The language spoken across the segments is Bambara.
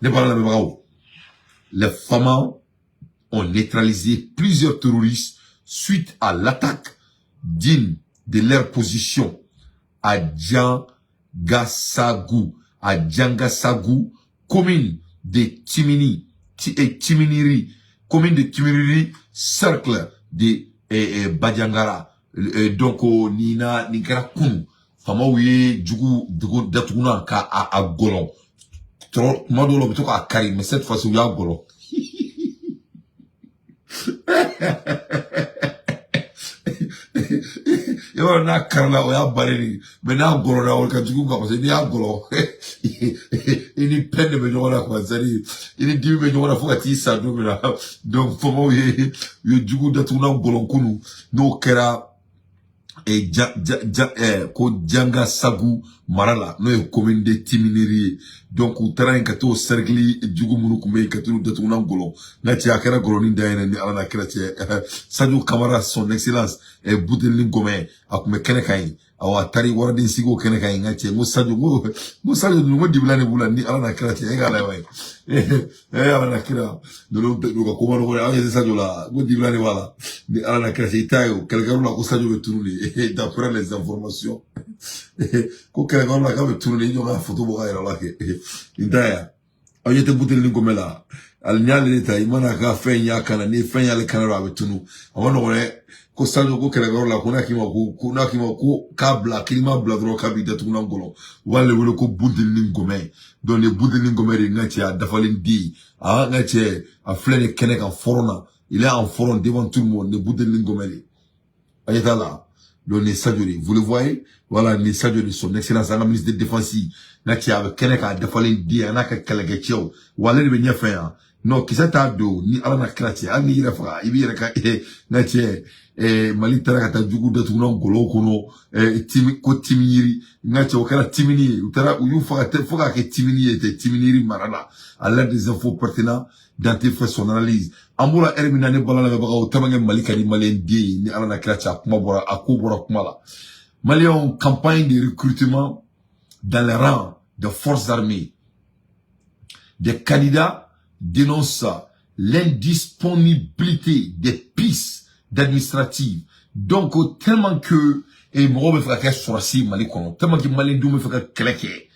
Ne b'a lamɛnbagaw, les FAMa ont neutralisé plusieurs terroristes suite à l'attaque d'une de leur position à Djangasagou, commune de Timini, et Timiniri, commune de Timiniri, cercle de Badiangara. Donc, nina, nin kɛra kunu, famaw ye jugu dugu datugunan ka a gɔlɔn. Tuma dɔw la u bɛ to k'a kari, mais cette fois-ci u y'a gɔlɔn. I b'a dɔn n'a karila, o y'a bannen de ye, mais n'a gɔlɔnna, o ka jugu quoi, parce que n'i y'a gɔlɔn, i ni pɛn de bɛ ɲɔgɔn na quoi, c'est à dire i ni dimi bɛ ɲɔgɔn na fo ka t'i sa don min na. Donc famaw ye u ye jugu datugunan gɔlɔn kunu, n'o kɛra ja, ja, ja, ko Janga Sagu mara la, n'o ye commune de Timineri ye. Donc u taara yen ka t'o cercle jugu minnu tun bɛ yen ka t'u datugunan gɔlɔn. N ka cɛ, a kɛra gɔlɔni da yɛrɛ ni Ala n'a kira cɛ. Sadio Kamara, son excellence, Butelini Gɔmɛ, a tun bɛ kɛnɛ kan yen. Awɔ, a taari waraden sigi o kɛnɛ kan yen. N ka cɛ, n ko Sadio, n ko Sadio ninnu, ko dibila de b'u la ni Ala n'a kira cɛ. E k'a lajɛ, Ala n'a kira ninnu u ka ko ma nɔgɔ dɛ. Aw ɲɛ tɛ Sadio la, ko dibila de b'a la ni Ala n'a kira cɛ. I t'a ye o kɛlɛkɛyɔrɔ la ko Sadio bɛ tunu de, d'après les informations, ko kɛlɛkɛyɔrɔ la k'a bɛ tunu de. I jɔ ka photo bɔ ka yira o la kɛ nin t'a ye. Aw ɲɛ tɛ Butelini Gɔmɛ la, hali n'i y'ale de ta, i mana ka fɛn y'a kan na, ni fɛn y'ale kan na, a bɛ tunu. A ma nɔgɔn dɛ. Ko Sadio ko kɛlɛkɛyɔrɔ la, ko n'a k'i ma ko n'a k'i ma ko k'a bila, k'i ma bila dɔrɔn k'a b'i datugulan kɔnɔ. U b'ale wele ko Butelini Gɔmɛ. Donc nin Butelini Gɔmɛ de, n ka cɛ, a dafalen den, a n ka cɛ, a filɛ nin kɛnɛ kan front na, il est en front devant tout le monde. Nin Butelini Gɔmɛ de, a ɲɛ t'a la. Donc nin Sadio de, vous le voyez, voilà, nin Sadio de, son excellence, an ka ministre de défense, n ka cɛ, a bɛ kɛnɛ k'a dafalen den, a n'a ka kɛlɛkɛcɛw wa, ale de bɛ ɲɛfɛ yan. Non, kisɛ t'a don ni Ala na kira cɛ. Hali n'i yɛrɛ faga, i b'i yɛrɛ ka, n ka cɛ, Mali taara ka taa jugu datugulan gɔlɔw kɔnɔ, timi ko timi yiri, n ka cɛ, o kɛra timini ye. U taara u y'u faga fo k'a kɛ timini ye tɛ Timiniri mara la. À l'aide des infos pertinentes, Dante fait son analyse. An bɔra ɛri min na, ne bala lamɛnbagaw, tellement Mali ka di maliyɛn den ye ni Ala na kira cɛ, a kuma bɔra, a ko bɔra kuma la. Maliyɛnw, campagne de recrutement dans les rangs des forces armées, des candidats dénoncent l'indisponibilité des pistes d'administratives. Donc, tellement que et mɔgɔw bɛ fɛ ka kɛ sɔrɔsi Mali kɔnɔ, tellement que maliyɛndenw bɛ fɛ ka kɛlɛ kɛ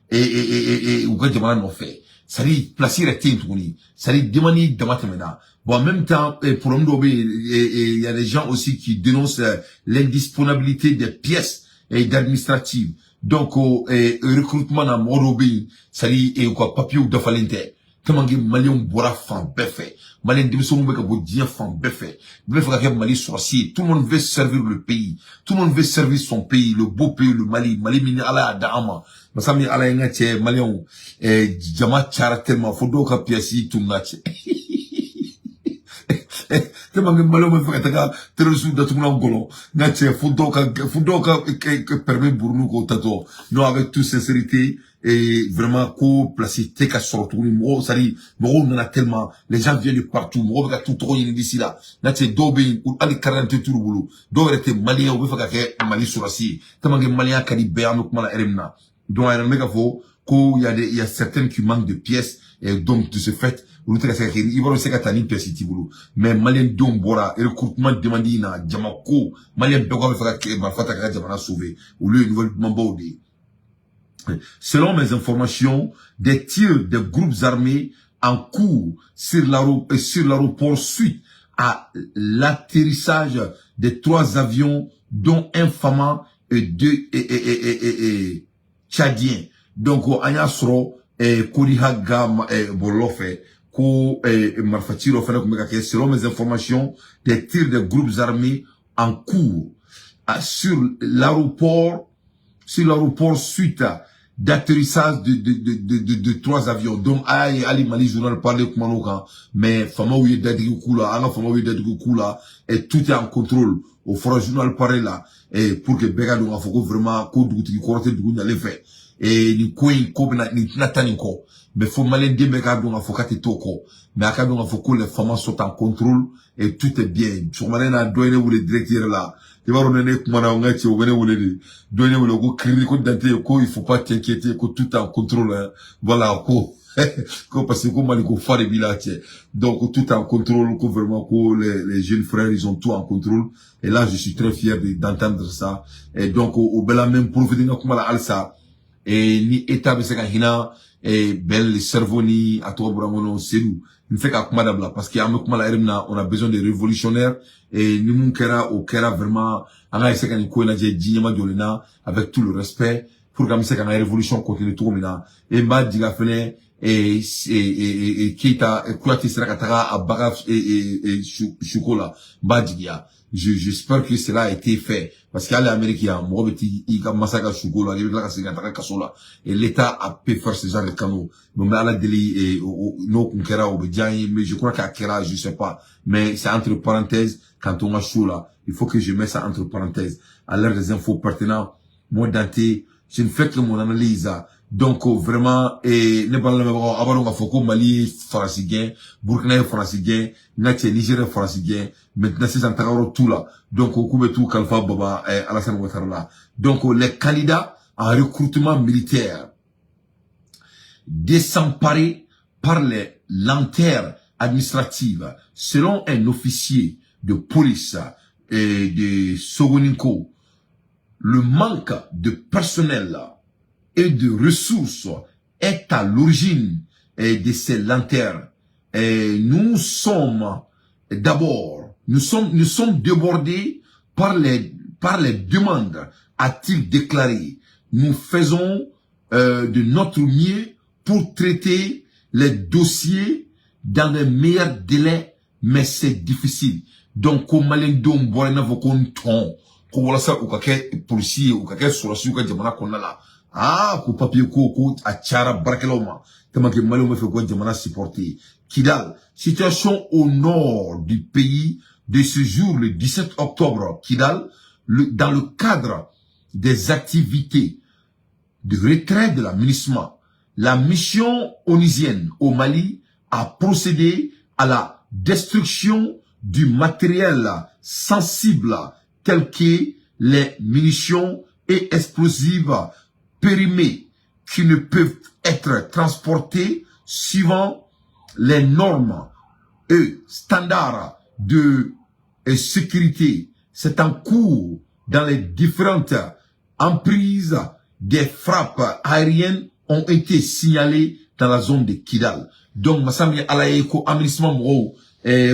et u ka jamana nɔfɛ, c'est à dire place yɛrɛ tɛ yen tuguni, c'est à dire demande dama tɛmɛna. Bon, en même temps, problème dɔw bɛ yen, il y a des gens aussi qui dénoncent l'indisponibilité des pièces et d'administratives. Donc recrutement na, mɔgɔ dɔw bɛ yen, c'est à dire u ka papiers dafalen tɛ, tellement que maliyɛnw bɔra fan bɛɛ fɛ. Maliyɛn denmisɛnninw bɛ ka bɔ diɲɛ fan bɛɛ fɛ, bɛɛ bɛ fɛ ka kɛ Mali sɔrɔsi ye. Tout le monde veut servir le pays, tout le monde veut servir son pays, le beau pays, le Mali, Mali min ni Ala y'a da an ma, masa min Ala ye. N ka cɛ, maliyɛnw, jama cayara tellement fo dɔw ka pièce tununa cɛ, tellement que maliyɛnw bɛ fɛ ka taga terroriste datugulan gɔlɔn. N ka cɛ, fo dɔw ka permis burunu k'o tatɔ. Non, avec toute sincérité et vraiment, ko place tɛ ka sɔrɔ tuguni. Mɔgɔw, c'est à dire mɔgɔw nana tellement, les gens viennent de partout, mɔgɔw bɛ ka t'u tɔgɔ ɲini d'ici là. N ka cɛ, dɔw bɛ yen, hali carte d'identité t'u bolo, dɔw yɛrɛ tɛ maliyɛn, u bɛ fɛ ka kɛ Mali sɔrɔsi ye, tellement que maliyɛn ka di bɛɛ. An bɛ kuma la ɛri min na, donc a yɛrɛ bɛ ka fɔ ko il y a certaines qui manquent de pièces et donc de ce fait olu tɛ ka se ka kɛ. I b'a dɔn, se ka taa ni pièce t'i bolo. Mais maliyɛn denw bɔra recrutement demande in na, jama ko maliyɛn bɛɛ ko a bɛ fɛ ka marifa ta k'a ka jamana sauver. Olu ye nouvelle dumanbaw de ye. Selon mes informations, des tirs des groupes armés en cours sur l'aéroport suite à l'atterrissage des trois avions, dont un FAMA et deux et Tchadiens. Donc, an y'a sɔrɔ Kodiha ga bɔlɔlɔ fɛ ko marifaci dɔ fana tun bɛ ka kɛ. Selon mes informations, des tirs des groupes armés en cours sur l'aéroport suite à d'atterrissage de trois avions. Donc, a y'a ye hali Mali journal parler kuma n'o kan, mais famaw ye dadigi k'u la, an ka famaw ye dadigi k'u la et tout est en contrôle. O fɔra journal parler la et pour que bɛɛ ka dɔn k'a fɔ ko vraiment ko dugutigi kɔrɔ tɛ dugu ɲalen fɛ. Et nin ko in ko bɛna nin tɛna taa nin kɔ, mais fo maliyɛn den bɛɛ k'a dɔn k'a fɔ k'a tɛ t'o kɔ, mais a ka dɔn k'a fɔ ko les FAMa sont en contrôle et tout est bien. Sɔgɔmada in na, dɔ ye ne wele direct yɛrɛ la. I b'a dɔn, ne kumana, n ka cɛ, u bɛ ne wele de. Dɔ ye ne wele ko kiriri, ko Dante, ko il faut pas t'inquiéter, ko tout est en contrôle, hein. Voilà, ko Ko parce que ko Mali ko fa de b'i la, cɛ. Donc tout en contrôle, ko vraiment ko les jeunes frères, ils ont tout en contrôle. Et là, je suis très fier d'entendre ça. Et donc o bɛɛ la, n bɛ profiter n ka kuma la halisa. Et ni état bɛ se ka hinɛ et Ben le cerveau ni a tɔgɔ bɔra n kɔnɔ, Seydou, n fɛ ka kuma dabila, parce que an bɛ kuma la heure min na, on a besoin de révolutionnaires. Et ni mun kɛra, o kɛra. Vraiment, an ka essayer ka nin ko in lajɛ ji ɲɛma jɔlen na, avec tout le respect, pour que an bɛ se k'an ka révolution continuer cogo min na. Et n b'a jigin fɛnɛ Keita Kouyaté sera ka taga a baga suko la, n b'a jigiya. J'espère que cela a été fait, parce que hali Amérique yan, mɔgɔ bɛ t'i i ka masa ka suko la, i bɛ tila ka segin ka taga kaso la. Et l'État a pu faire ce genre de canaux. Mais n bɛ Ala deli, n'o kun kɛra, o bɛ diya n ye. Mais je crois qu'a kɛra, je sais pas, mais c'est entre parenthèses. Quand on a chaud là, il faut que je mette ça entre parenthèses. À l'heure des infos pertinentes, moi Dante, je ne fais que mon analyse. Donc vraiment, ne b'a lamɛnbagaw, a b'a dɔn k'a fɔ ko Mali ye Faransi gɛn, Burukina ye Faransi gɛn, n ka cɛ, Niger ye Faransi gɛn. Maintenant sisan, tagayɔrɔ t'u la. Donc k'u bɛ t'u kalifa Baba Alassane Ouattara la. Donc les candidats en recrutement militaire désemparés par les lenteurs administratives. Selon un officier de police et de Sogoninko, le manque de personnel et de ressources est à l'origine de ces lenteurs. Et nous sommes d'abord, nous sommes débordés par les demandes, a-t-il déclaré. Nous faisons de notre mieux pour traiter les dossiers dans les meilleurs délais, mais c'est difficile. Donc, ko maliyɛndenw bɔra i n'a fɔ ko n tɔn, ko walasa u ka kɛ polisi ye, u ka kɛ sɔrɔsiw ka jamana kɔnɔna la. Aa, ko papier ko a cayara baarakɛlaw ma tellement que maliyɛnw bɛ fɛ k'u ka jamana supporter. Kidal, situation au nord du pays de ce jour, le 17 octobre, Kidal, dans le cadre des activités de retrait de la MINUSMA, la mission onusienne au Mali a procédé à la destruction du matériel sensible tel que les munitions et explosifs périmés qui ne peuvent être transportés suivant les normes et standards de sécurité. C'est en cours dans les différentes emprises. Des frappes aériennes ont été signalées dans la zone de Kidal. Donc, masa min ye Ala ye, ko MINUSMA mɔgɔw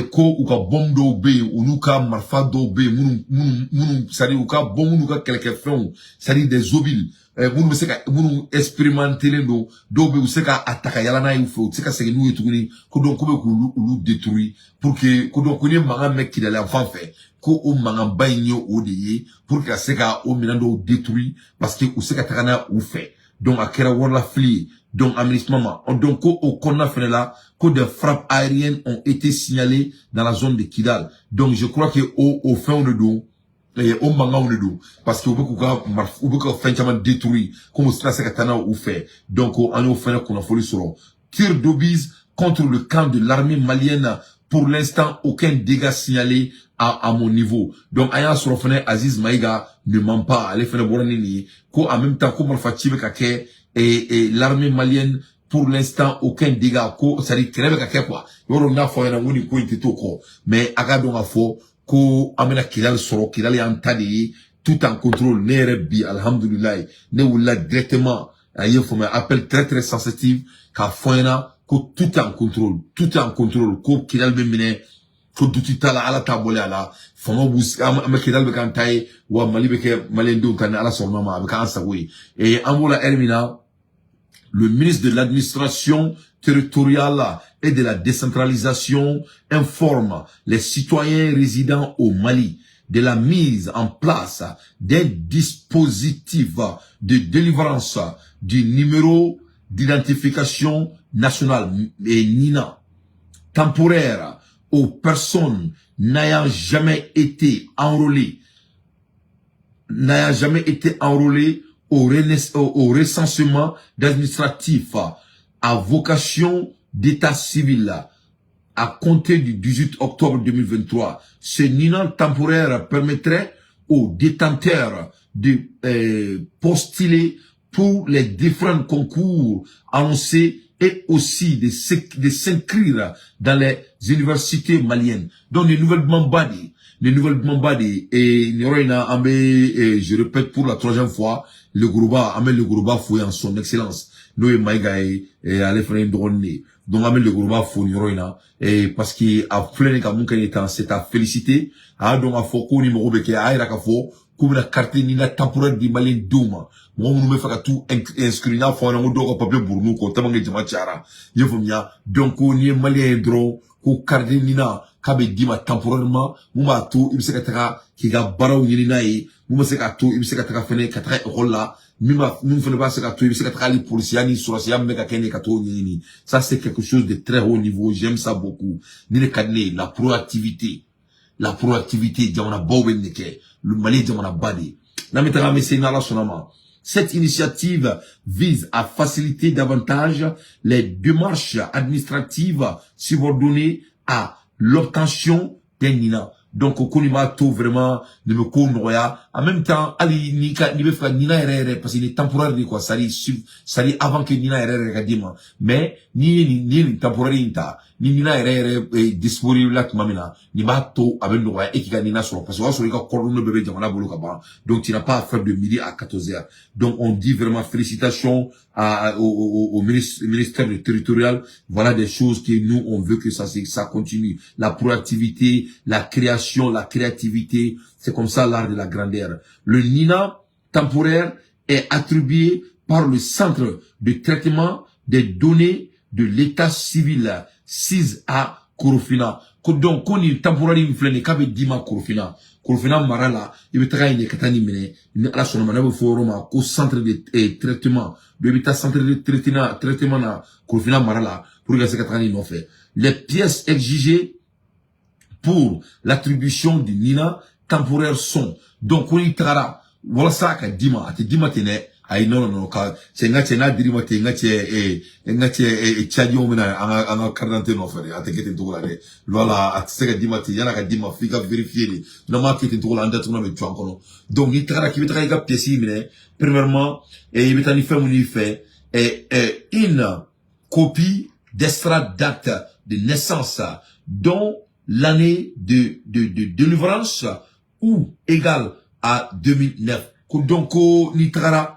ko u ka bombe dɔw bɛ yen, u n'u ka marifa dɔw bɛ yen, minnu, c'est à dire u ka bombe n'u ka kɛlɛkɛfɛnw, c'est à dire des obus minnu bɛ se ka minnu expérimentelen don, dɔw bɛ yen, u bɛ se ka a ta ka yala n'a ye u fɛ, u tɛ se ka segin n'u ye tuguni. Ko donc ko bɛ k'olu olu détruire pour que ko donc ko ni mankan mɛn Kidali yan fan fɛ, ko o mankanba in ye o de ye, pour que ka se ka o minɛn dɔw détruire, parce que u se ka taga n'a u fɛ. Donc a kɛra warilafili ye. Donc MINUSMA ma, donc ko o kɔnɔna fɛnɛ la, ko des frappes aériennes ont été signalées dans la zone de Kidal. Donc je crois que o fɛnw de don, o mankanw de don, parce que u bɛ k'u ka marifa, u bɛ ka fɛn caman détruire, komi u tɛna se ka taa n'a u fɛ. Donc an y'o fɛnɛ kunnafoni sɔrɔ. Tir d'obus contre le camp de l'armée malienne, pour l'instant aucun dégât signalé à mon niveau. Donc an y'a sɔrɔ fɛnɛ, Aziz Maïga ne ment pas, ale fɛnɛ bɔra ni nin ye, ko en même temps ko marifa ci bɛ ka kɛ et l'armée malienne, pour l'instant aucun dégât, ko c'est à dire kɛlɛ bɛ ka kɛ quoi. Yɔrɔ n'a fɔ ɲɛna ko nin ko in tɛ to kɔ, mais a ka dɔn k'a fɔ ko an bɛna Kidali sɔrɔ. Kidali y'an ta de ye, tout en contrôle. Ne yɛrɛ bi, alhamdulilayi, ne wulila directement, a ye faamuya, appel très très sensitive k'a fɔ n ɲɛna ko tout est en contrôle, tout est en contrôle, ko Kidali bɛ minɛ, ko duti t'a la, Ala t'a bɔlen a la. Fanga b'u an bɛ Kidali bɛ k'an ta ye, wa Mali bɛ kɛ maliyɛndenw ta, ni Ala sɔnna ma, a bɛ k'an sago ye. Et an b'o la heure min na, le ministre de l'administration territoriale et de la décentralisation informe les citoyens résidant au Mali de la mise en place d'un dispositif de délivrance du numéro d'identification nationale et NINA temporaire aux personnes n'ayant jamais été enrôlées, n'ayant jamais été enrôlées au recensement administratif à vocation d'état civil à compter du 18 octobre 2023. Ce NINA temporaire permettrait aux détenteurs de postuler pour les différents concours annoncés et aussi de s'inscrire dans les universités maliennes. Donc, les nouvelles dumanba de, les nouvelles dumanba de, et nin yɔrɔ in na, an bɛ, je répète pour la troisième fois, le groupe, an bɛ le groupe fo yan, son excellence, n'o ye Maïga ye, ale fana ye n dɔgɔnin de ye. Donc an bɛ le groupe fo nin yɔrɔ in na, parce que a filɛ nin ka mun kɛ nin tan, c'est à féliciter. A y'a dɔn k'a fɔ ko ni mago bɛ kɛ, a y'a yira k'a fɔ k'u bɛna carte NINA temporaire di malien denw ma, mɔgɔ minnu bɛ fɛ ka t'u inscrire. N y'a fɔ aw ɲɛna ko dɔw ka papier burun'u kɔ tellement que jama cayara, i y'a faamuya. Donc ko n'i ye malien ye dɔrɔn, ko carte NINA k'a bɛ d'i ma temporairement, mun b'a to i bɛ se ka taga k'i ka baaraw ɲini n'a ye, mun bɛ se k'a to i bɛ se ka taga fɛnɛ ka taga école la, min b'a min fɛnɛ b'a se ka to i bɛ se ka taga hali polisiya ni sɔrɔsiya min bɛ ka kɛ nin ka t'o ɲɛɲini. Ça, c'est quelque chose de très haut niveau, j'aime ça beaucoup. Ni ne ka di ne ye, la proactivité, la proactivité, jamanabaw bɛ nin de kɛ. Le Mali ye jamanaba de ye. N'an bɛ taga, an bɛ se, n'Ala sɔnna ma. Cette initiative vise à faciliter davantage les démarches administratives subordonnées à l'obtention d'un NINA. Donc ko nin b'a to vraiment nin bɛ kow nɔgɔya. En même temps, hali n'i ka n'i bɛ fɛ ka NINA yɛrɛ yɛrɛ, parce que nin temporaire de quoi, c'est à dire avant que NINA yɛrɛ yɛrɛ ka d'i ma. Mais n'i ye nin temporaire in ta, ni NINA yɛrɛ yɛrɛ disponible la tuma min na, nin b'a to a bɛ nɔgɔya e k'i ka NINA sɔrɔ, parce que o y'a sɔrɔ i ka coordonnées bɛɛ bɛ jamana bolo ka ban. Donc tu n'as pas à faire de midi à 14 heures. Donc on dit vraiment félicitations au ministère du territorial. Voilà des choses que nous, on veut que ça continue, la proactivité, la création, la créativité, c'est comme ça l'art de la grandeur. Le NINA temporaire est attribué par le centre de traitement des données de l'état civil 6 à Korofina. Ko donc ko nin temporaire in filɛ nin ye, k'a bɛ d'i ma Korofina. Korofina mara la, i bɛ taga yen de ka taa nin minɛ. Ni Ala sɔnna ma, n'a bɛ fɔ o yɔrɔ ma ko centre de traitement. Donc i bɛ taa centre de traitement na Korofina mara la pour que ka se ka taga nin nɔfɛ. Les pièces exigées pour l'attribution du NINA temporaire sont: donc ko n'i tagara walasa a ka d'i ma, a tɛ d'i ma ten dɛ. Ayi, non, non, non, ka cɛ, n ka cɛ, n'a dir'i ma ten, n ka cɛ, n ka cɛ, cadiɲɛw bɛna an ka carte d'identité nɔfɛ dɛ. A tɛ kɛ ten cogo la dɛ. Voilà, a tɛ se ka d'i ma ten. Yan'a ka d'i ma, f'i ka vérifier de. N'an m'a kɛ ten cogo la, an datugulan bɛ jɔ an kɔnɔ. Donc n'i tagara k'i bɛ taga i ka pièce minɛ, premièrement, i bɛ taa ni fɛn minnu y'i fɛ, une copie d'extrait d'acte de naissance dont l'année de délivrance ou égale à 2009. Ko donc ko n'i tagara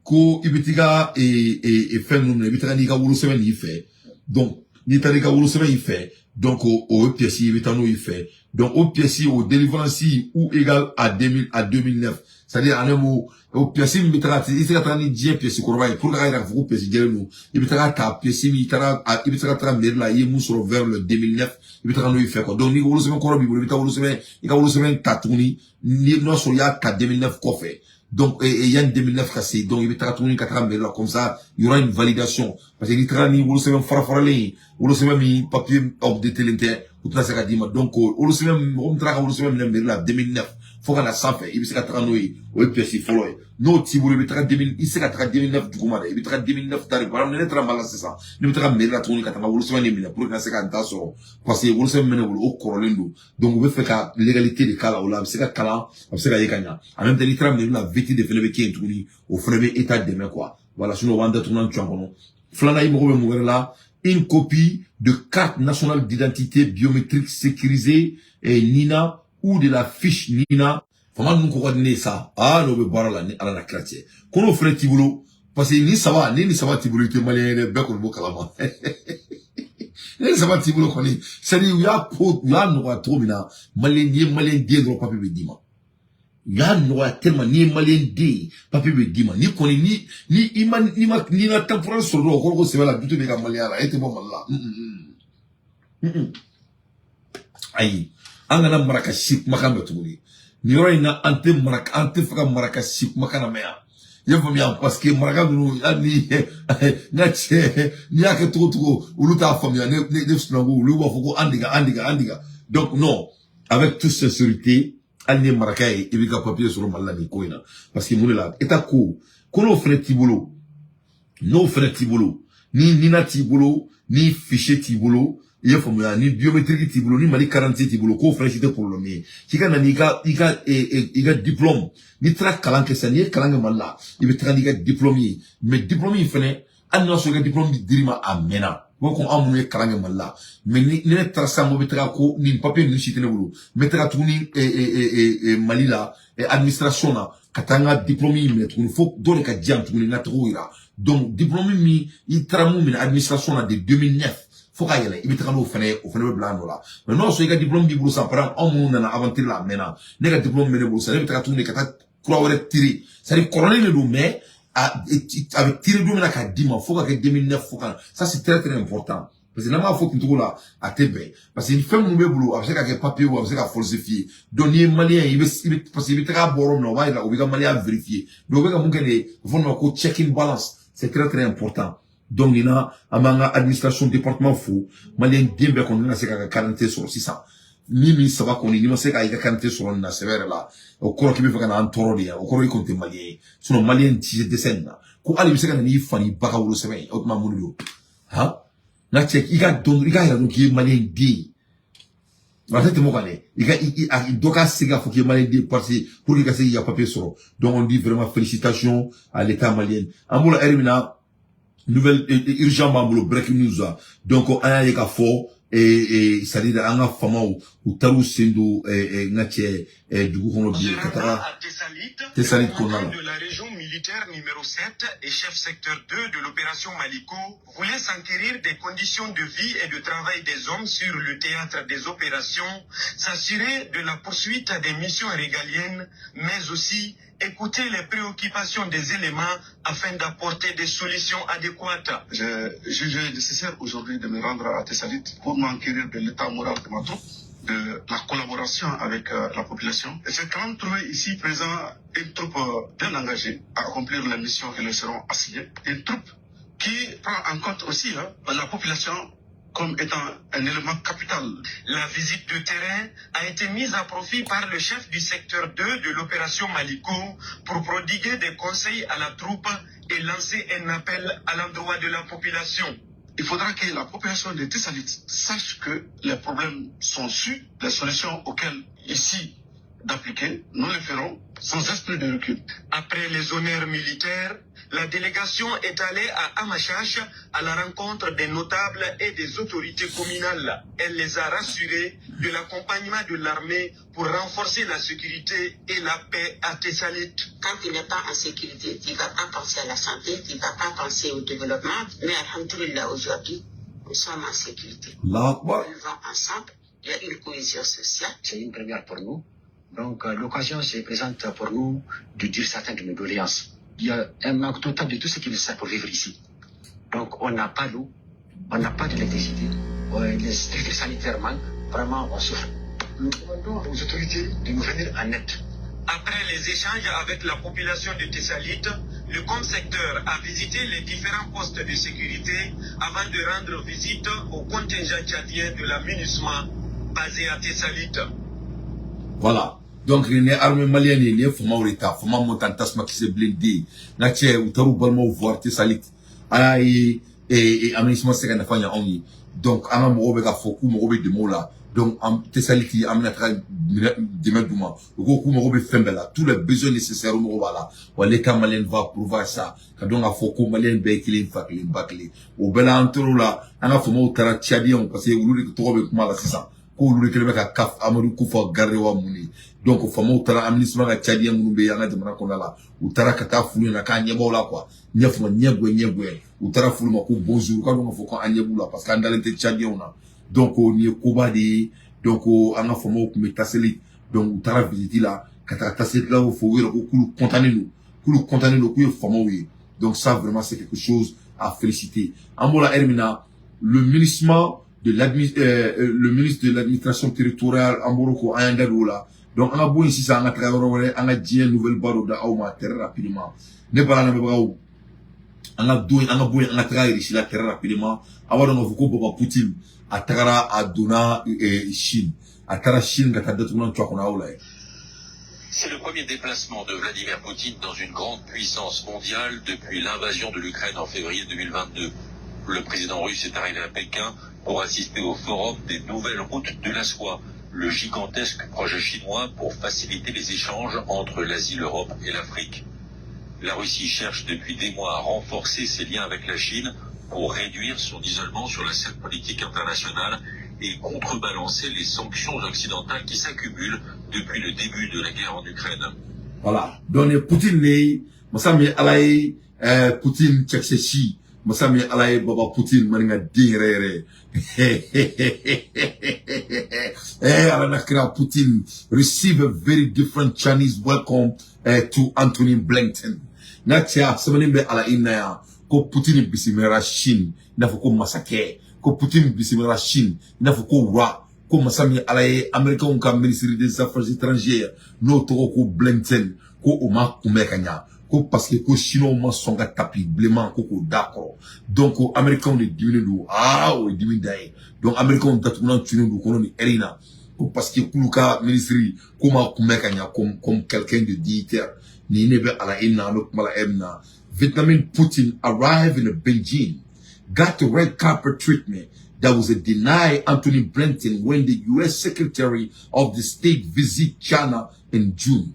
ko i bɛ t'i ka fɛn ninnu minɛ, i bɛ taga n'i ka wolosɛbɛn y'i fɛ. Donc n'i taara i ka wolosɛbɛn y'i fɛ, donc o ye pièce, i bɛ taa n'o y'i fɛ. Donc o pièce, o délivrance ou égal à 2000 à 2009, c'est-à-dire en un mot, o pièce min bɛ taga, i tɛ se ka taga ni diɲɛ pièce kɔrɔba ye pour que k'a yira k'a fɔ ko pièce jɛlen don. I bɛ taga ta pièce min i taara, i bɛ se ka taga mairie la, i ye mun sɔrɔ vers le 2009, i bɛ taga n'o y'i fɛ quoi. Donc n'i ka wolosɛbɛn kɔrɔ b'i bolo, i bɛ taa wolosɛbɛn, i ka wolosɛbɛn ta tuguni, ni n'o sɔrɔ i y'a ta 2009 kɔfɛ. Donc yanni 2009 ka se, donc i bɛ taga tuguni ka taga mairie la, comme ça il y aura une validation, parce que n'i tagara ni wolosɛbɛn fara faralen ye, wolosɛbɛn min papier updaté tɛ, u tɛna se ka d'i ma. Donc wolosɛbɛn, mɔgɔ min taara ka wolosɛbɛn minɛ mairie la 2009 fo ka na sanfɛ, i bɛ se ka taga n'o ye. O ye pièce fɔlɔ ye. N'o t'i bolo, i bɛ taga 2000, i tɛ se ka taga 2009 duguma dɛ, i bɛ taga 2009 ta de. Par exemple, ne taara Mali la sisan, ne bɛ taga mairie la tuguni ka taga wolosɛbɛn de minɛ pour que ka se ka n ta sɔrɔ, parce que wolosɛbɛn min bɛ ne bolo, o kɔrɔlen don. Donc u bɛ fɛ ka légalité de k'a la. O la a bɛ se ka kalan, a bɛ se ka ye ka ɲa. En même temps, n'i taara mairie la, VT de fana bɛ kɛ yen tuguni, o fana bɛ état dɛmɛ quoi. Voilà, sinon o b'an datugulan cu an kɔnɔ. Filanan, i mago bɛ mun wɛrɛ la? Une copie de carte nationale d'identité biométrique sécurisée et NINA ou de la fiche NINA. Fama ninnu ko ka di ne ye sa. Aa, n'o bɛ baara la ni Ala na kira cɛ, ko n'o fɛnɛ t'i bolo, parce que ni saba, ni saba t'i bolo, i tɛ malien ye dɛ. Bɛɛ kɔni b'o kalama. Ni saba t'i bolo kɔni, c'est à dire u y'a ko, u y'a nɔgɔya cogo min na, malien, n'i ye malien den dɔrɔn, papier bɛ d'i ma. U y'a nɔgɔya tellement, n'i ye malien den ye, papier bɛ d'i ma. Ni kɔni ni i ma n'i ma n'i ma temporaire sɔrɔ dɔrɔn, o kɔrɔ ko sɛbɛ la du bɛ ka malien la, e tɛ bɔ Mali la. Ayi, an kana maraka si kumakan mɛn tuguni nin yɔrɔ in na. An tɛ maraka, an tɛ fɛ ka maraka si kumakan na mɛn yan, i y'a faamuya, parce que maraka ninnu, hali ni n ka cɛ, n'i y'a kɛ cogo cogo, olu t'a faamuya. Ne sunaku, olu b'a fɔ ko an diga, an diga, an diga. Donc non, avec toute sincérité, hali ni ye maraka ye, i b'i ka papier sɔrɔ Mali la nin ko in na. Parce que mun de la, État ko n'o fɛnɛ t'i bolo, n'o fɛnɛ t'i bolo, ni NINA t'i bolo, ni fichier t'i bolo, i y'a faamuya, ni biométrique t'i bolo, ni Mali carte t'i bolo, k'o fɛnɛ si tɛ problème ye. K'i ka na n'i ka diplôme, n'i taara kalan kɛ sisan, n'i ye kalan kɛ Mali la, i bɛ taga n'i ka diplôme ye. Mais diplôme in fɛnɛ, Hali n'a sɔrɔ i ka diplôme dir'i ma a mɛnna, o ko anw minnu ye kalan kɛ Mali la, mais ni ne taara sisan ko n bɛ taga ko nin papier ninnu si tɛ ne bolo, n bɛ taga tuguni Mali la administration na ka taa n ka diplôme in minɛ tuguni, fo dɔ de ka di yan tuguni n ka taga yira. Donc diplôme min i taara mun minɛ administration na de 2009 fo ka yɛlɛ, i bɛ taga n'o fana ye, o fana bɛ bila a nɔ la. Mais n'o y'a sɔrɔ i ka diplôme b'i bolo sisan, par exemple anw minnu nana aventure la a mɛnna, ne ka diplôme bɛ ne bolo sisan, ne bɛ taga tuguni ka taa kura wɛrɛ tirer, c'est à dire kɔrɔlen de don, mais a bɛ tirer don min na k'a d'i ma fo ka kɛ 2009 fo ka, ça c'est très très important, parce que n'an b'a fɔ ten cogo la, a tɛ bɛn, parce que fɛn minnu b'e bolo, a bɛ se ka kɛ papier o, a bɛ se ka falsifier. Donc n'i ye malien ye, i bɛ parce que i bɛ taga bɔ yɔrɔ min na, o b'a yira o b'i ka malien vérifier. Donc o bɛ ka mun kɛ de ye, o fɔ ma ko check and balance, c'est très très important. Donc nin na, an b'an ka administration département fo. Malien den bɛɛ kɔni ka se k'a ka carte sɔrɔ sisan. Ni min saba kɔni n'i ma se k'a i ka carte sɔrɔ nin na sɛbɛ yɛrɛ la, o kɔrɔ k'i bɛ fɛ ka na an tɔɔrɔ de yan, o kɔrɔ i kɔni tɛ malien ye. Sinon malien ti dɛsɛ nin na ko hali i bɛ se ka na n'i fa n'i ba ka wolosɛbɛn ye. O tuma mun de don? Han, n ka cɛ, i ka dɔn, i ka yira dɔn k'i ye malien den ye, a tɛ tɛmɛ o kan dɛ. I ka i dɔ ka se k'a fɔ k'i ye malien den, parce que pour que i ka se k'i ka papier sɔrɔ. Donc on dit vraiment félicitations à l'État malien. An b'o la heure min na, nouvelle urgent b'an bolo, breaking news. Donc an y'a ye k'a fɔ, c'est à dire an ka famaw u taar'u sen don, n ka cɛ, dugu kɔnɔ bi ka taga Tessalit kɔnɔna la. De la région militaire numéro 7 et chef secteur 2 de l'opération Maliko voulait s'enquérir des conditions de vie et de travail des hommes sur le théâtre des opérations, s'assurer de la poursuite des missions régaliennes, mais aussi écouter les préoccupations des éléments afin d'apporter des solutions adéquates. J'ai jugé nécessaire aujourd'hui de me rendre à Tessalit pour m'enquérir de l'état moral de ma troupe, de la collaboration avec la population. Et j'ai quand même trouvé ici présent une troupe bien engagée à accomplir les missions qui leur seront assignées. Une troupe qui prend en compte aussi, hein, la population comme étant un élément capital. La visite de terrain a été mise à profit par le chef du secteur 2 de l'opération Maliko pour prodiguer des conseils à la troupe et lancer un appel à l'endroit de la population. Il faudra que la population de Tessalit sache que les problèmes sont sus, les solutions auxquelles ici d'appliquer, nous les ferons sans esprit de recul. Après les honneurs militaires, la délégation est allée à Amachach à la rencontre des notables et des autorités communales. Elle les a rassurés de l'accompagnement de l'armée pour renforcer la sécurité et la paix à Tessalit. Quand tu n'es pas en sécurité, tu ne vas pas penser à la santé, tu ne vas pas penser au développement. Mais alhamdoulilah, aujourd'hui, nous sommes en sécurité. Allah Akbar. Nous vivons ensemble, il y a une cohésion sociale. C'est une première pour nous. Donc l'occasion se présente pour nous de dire certaines de nos doléances. Il y a un manque total de tout ce qui est nécessaire pour vivre ici. Donc on n'a pas d'eau, on n'a pas d'électricité, les structures sanitaires manquent, vraiment on souffre. Nous demandons aux autorités de nous venir en aide. Après les échanges avec la population de Tessalit, le secteur a visité les différents postes de sécurité avant de rendre visite au contingent tchadien de la MINUSMA basé à Tessalit. Voilà. Donc nin ye armée malienne ye, nin ye famaw de ta, fama montan tasuma kisɛ bilen den n ka cɛ, u taar'u balimaw voir Tessalit. A y'a ye aménagement se ka nafa ɲɛ anw ye. Donc an ka mɔgɔw bɛ ka fɔ k'u mago bɛ dɛmɛw la. Donc an Tessalit, an bɛna taga dɛmɛ d'u ma. U ko k'u mago bɛ fɛn bɛɛ la, tous les besoins nécessaires, u mago b'a la. Wa l'État malien va pourvoir ça, ka dɔn k'a fɔ ko malien bɛɛ ye kelen, fa kelen, ba kelen. O bɛɛ la, an tor'o la, an ka famaw taara Tchadiens, parce que olu de tɔgɔ bɛ kuma la sisan ko olu de kɛlen bɛ ka CAF Amadou Koufa garder wa mun de. Donc famaw taara aménagement ka Tchadien minnu bɛ an ka jamana kɔnɔna la, u taara ka taa f'u ɲɛna k'an ɲɛ b'aw la quoi, ɲɛ fama ɲɛ gɛn ɲɛ gɛn. U taara f'olu ma ko bonjour, k'a dɔn k'a fɔ ko an ɲɛ b'u la, parce que an dalen tɛ Tchadiens na. Donc nin ye koba de ye. Donc an ka famaw tun bɛ Tessalit, donc u taara visite la ka taga Tessalitlaw fo, u yɛrɛ ko k'olu content don, k'olu content don, k'u ye famaw ye. Donc ça vraiment, c'est quelque chose à féliciter. An b'o la heure min na, le ministre de l'Administration territoriale, an bɔr'o ko, an y'an da don o la. Donc an ka bɔ yen sisan, an ka taga yɔrɔ wɛrɛ, an ka diɲɛ nouvelle ba dɔ da aw ma très rapidement. Ne bala lamɛnbagaw, an ka don, an ka bɔ yen, an ka taga Russie la très rapidement. A b'a dɔn k'a fɔ ko Baba Poutine a tagara, a donna Chine, a taara Chine ka taa datugulan to a kɔnɔ, aw la ye. C'est le premier déplacement de Vladimir Poutine dans une grande puissance mondiale depuis l'invasion de l'Ukraine en février 2022. Le président russe est arrivé à Pékin pour assister au forum des nouvelles routes de la soie, le gigantesque projet chinois pour faciliter les échanges entre l'Asie, l'Europe et l'Afrique. La Russie cherche depuis des mois à renforcer ses liens avec la Chine pour réduire son isolement sur la scène politique internationale et contrebalancer les sanctions occidentales qui s'accumulent depuis le début de la guerre en Ukraine. Voilà. Donc Poutine ne masa min Ala ye, Poutine cɛkisɛ si masa min Ala ye, baba Poutine maninka den yɛrɛ yɛrɛ. Ala na kira, Poutine receive a very different Chinese welcome to Anthony Blinken. N ka cɛ, a sɛbɛnnen bɛ ala i na yan ko Poutine bisimila Chine i n'a fɔ ko masakɛ, ko Poutine bisimila Chine i n'a fɔ ko roi, ko masa min Ala ye, Américain ka ministre des Affaires étrangères n'o tɔgɔ ko Blinken, ko o ma kunbɛn ka ɲa, ko parce que ko Chinois ma sɔn ka tapis bilenman ko k'o d'a kɔrɔ. Donc ko Américains de diminen don. Aa, o ye dimi dan ye. Donc Américains datugulan tunnen don kɔnɔ nin heure in na, ko parce que k'olu ka ministre ko ma kunbɛn ka ɲa comme quelqu'un de dignitaire. Nin ne bɛ ala i na, an bɛ kuma la heure min na, Vietnamese Putin arrived in Beijing, got the red carpet treatment that was denied Anthony Blinken when the U.S. Secretary of the State visit China in June.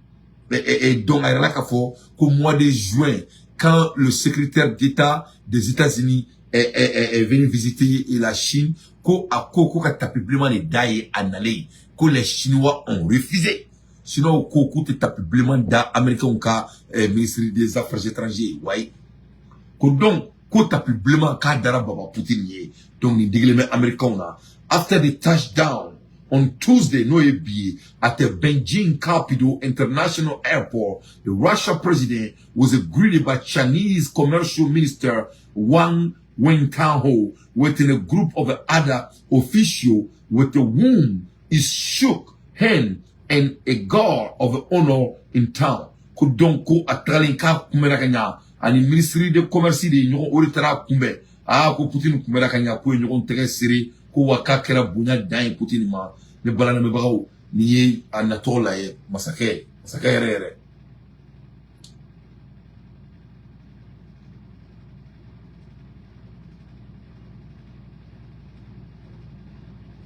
Et donc, a yɛrɛ k'a fɔ ko mois de juin, quand le secrétaire d'État des États-Unis est venu visiter la Chine, ko a ko ko ka tapis bilenman de da ye a nalen, ko les Chinois ont refusé. Chinois ko k'u tɛ tapis bilenman da Américains ka ministre des Affaires étrangères, wayi. Ko donc ko tapis bilenman k'a dara baba Poutine ye. Donc nin digilen bɛ Américains na. After the touchdown on Tuesday, n'o ye bi ye, at the Beijing Capital International Airport, the Russia president was greeted by Chinese Commercial Minister Wang Wentao within a group of other officials with the whom he shook hand and a guard of honor in town. Ko donc ko a tagalen k'a kunbɛnna ka ɲa, ani ministre de commerce de ye ɲɔgɔn, o de taara kunbɛn. Aa, ko Poutine kunbɛnna ka ɲa, k'o ye ɲɔgɔn tɛgɛ sere, ko wa k'a kɛra bonya dan ye Poutine ma. Ne balanamɛbagaw, nin ye a natɔ la ye, masakɛ, masakɛ yɛrɛ yɛrɛ.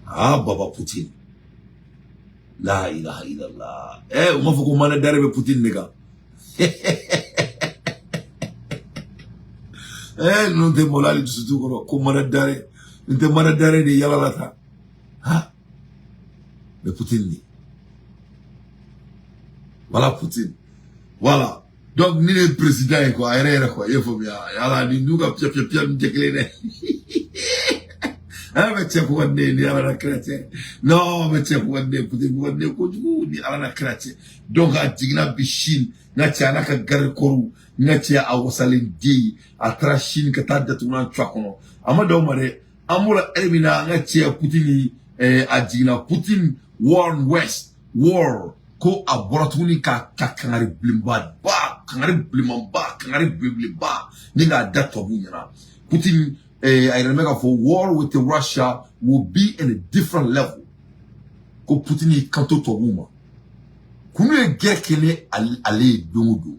Aa, baba Poutine, la ilaha illallah. U m'a fɔ ko mana dare bɛ Poutine de kan. Ninnu tɛ malo hali dusu t'u kɔrɔ, ko mana dare nin tɛ mana dare de yala la tan ha. Mais Poutine de, voilà Poutine, voilà. Donc ni ne ye président ye quoi, a yɛrɛ yɛrɛ quoi, i ye faamuya yala ni n'u ka piya piya piya ninnu tɛ kelen dɛ. An bɛ cɛ ko ka di ne ye ni Ala na kira cɛ. Non, bɛ cɛ ko ka di ne ye, Poutine ko ka di ne ye kojugu ni Ala na kira cɛ. Donc a jiginna bi Chine, n ka cɛ, a n'a ka garde corps, n ka cɛ, a wasalen den, a taara Chine ka taa datugulan cu a kɔnɔ. A ma dan o ma dɛ, an b'o la heure min na, n ka cɛ, Poutine a jiginna, Poutine warn West war, ko a bɔra tuguni ka kangari bilenba ba, kangari bilenmanba, kangari belebeleba ni k'a da tubabuw ɲɛna. Poutine a yɛrɛ bɛ k'a fɔ war with Russia will be in a different level. Ko Poutine y'i kanto tubabuw ma k'olu ye guerre kɛ ni ale ye don o don,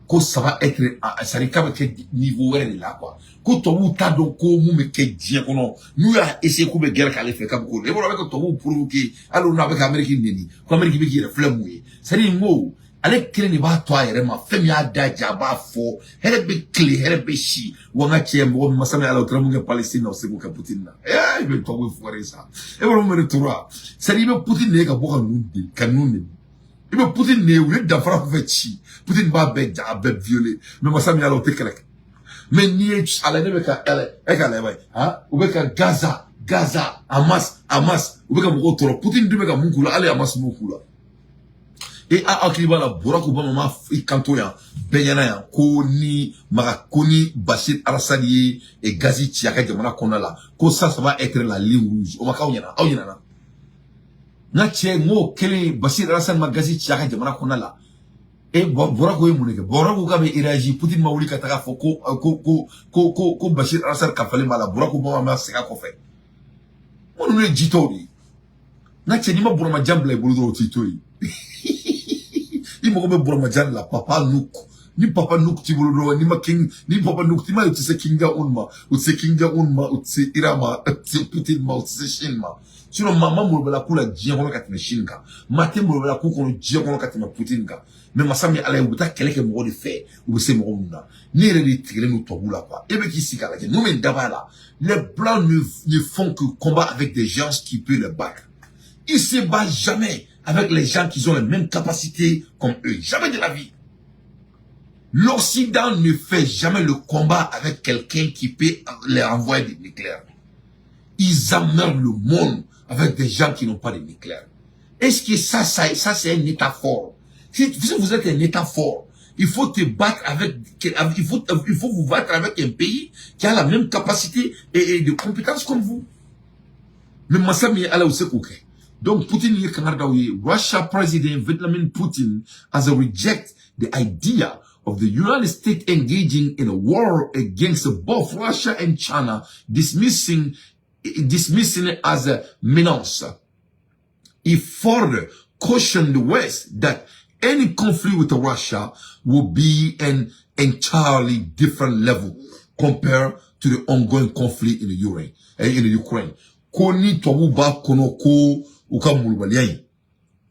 ko ça va être, c'est à dire k'a bɛ kɛ niveau wɛrɛ de la quoi, ko tubabuw t'a dɔn ko mun bɛ kɛ diɲɛ kɔnɔ n'u y'a essayer k'u bɛ guerre k'ale fɛ, k'a bɛ k'o e b'a dɔn a bɛ ka tubabuw provoquer, hali o n'a bɛ ka Amérique neni, ko Amérique bɛ k'i yɛrɛ filɛ mun ye. C'est à dire n ko ale kelen de b'a to a yɛrɛ ma, fɛn min y'a da ja a b'a fɔ, hɛrɛ bɛ tile, hɛrɛ bɛ si. Wa n ka cɛ, mɔgɔ min masa min Ala, o taara mun kɛ Palestine na, o se k'o kɛ Poutine na. I bɛ tubabu fugari sa, e b'a dɔn mun bɛ ne tɔɔrɔ. C'est à dire i bɛ Poutine de ye ka bɔ ka ninnu de ka ninnu neni, i bɛ Poutine de ye, u ye danfara fɛn fɛn ci, Poutine b'a bɛɛ ja, a bɛɛ violer. Mais masa min Ala, o tɛ kɛlɛ kɛ. Mais n'i ye ala ne bɛ ka ala e ka lajɛ han, u bɛ ka Gaza, Gaza, Hamas, Hamas, u bɛ ka mɔgɔw tɔɔrɔ. Poutine dun bɛ ka mun k'u la, hali Hamas m'o k'u la. E a hakili b'a la, Barack Obama ma i kanto yan bɛɛ ɲɛna yan ko ni maga ko ni Bashir al-Assad ye gazi ci a ka jamana kɔnɔna la, ko ça ça va être la ligne rouge. O ma k'aw ɲɛna? Aw ɲɛna n ka cɛ, n k'o kelen Bashir al-Assad ma gazi ci a ka jamana kɔnɔna la. E Barack ye mun de kɛ? Barack k'a bɛ réagir, Poutine ma wuli ka taga fɔ ko Bashir al-Assad kafalen b'a la. Barack Obama ma segin a kɔfɛ. Minnu ye jitɔw de ye, n ka cɛ, n'i ma buramajan bila i bolo dɔrɔn, o t'i to yen. I mago bɛ buramajan de la, papa Nuk. Ni papa Nuk t'i bolo dɔrɔn, ni ma King, ni papa Nuk t'i ma, u tɛ se Kim Jong Un ma, u tɛ se Kim Jong Un ma, u tɛ se Iran ma, u tɛ se Putin ma, u tɛ se Chine ma. Sinon maa ma molobala k'u la diɲɛ kɔnɔ ka tɛmɛ Chine kan, maa tɛ molobala k'u kɔnɔ diɲɛ kɔnɔ ka tɛmɛ Putin kan. Mais masa min Ala ye, u bɛ taa kɛlɛ kɛ mɔgɔ de fɛ, u bɛ se mɔgɔ min na. Ne yɛrɛ de tigɛlen don tubabuw la quoi. E bɛ k'i sigi k'a lajɛ, ninnu bɛ dab'a la. Les Blancs ne font que combat avec des gens qui peuvent les battre. Ils se battent jamais avec les gens qui ont les mêmes capacités comme eux. Jamais de la vie. L'Occident ne fait jamais le combat avec quelqu'un qui peut les envoyer des nucléaires. Ils emmerdent le monde avec des gens qui n'ont pas de nucléaire. Est-ce que ça c'est un État fort? Si vous êtes un État fort, il faut vous battre avec un pays qui a la même capacité et de compétences comme vous. Mais masa min Ala u se k'o kɛ. Donc Putin ye kangari d'aw ye. Russia President Vladimir Putin has reject the idea of the United States engaging in a war against both Russia and China, dismissing it as a menace. He further cautioned the West that any conflict with Russia will be an entirely different level compared to the ongoing conflict in the Ukraine. In the Ukraine. Ko ni tubabu b'a kɔnɔ ko u ka molobaliya in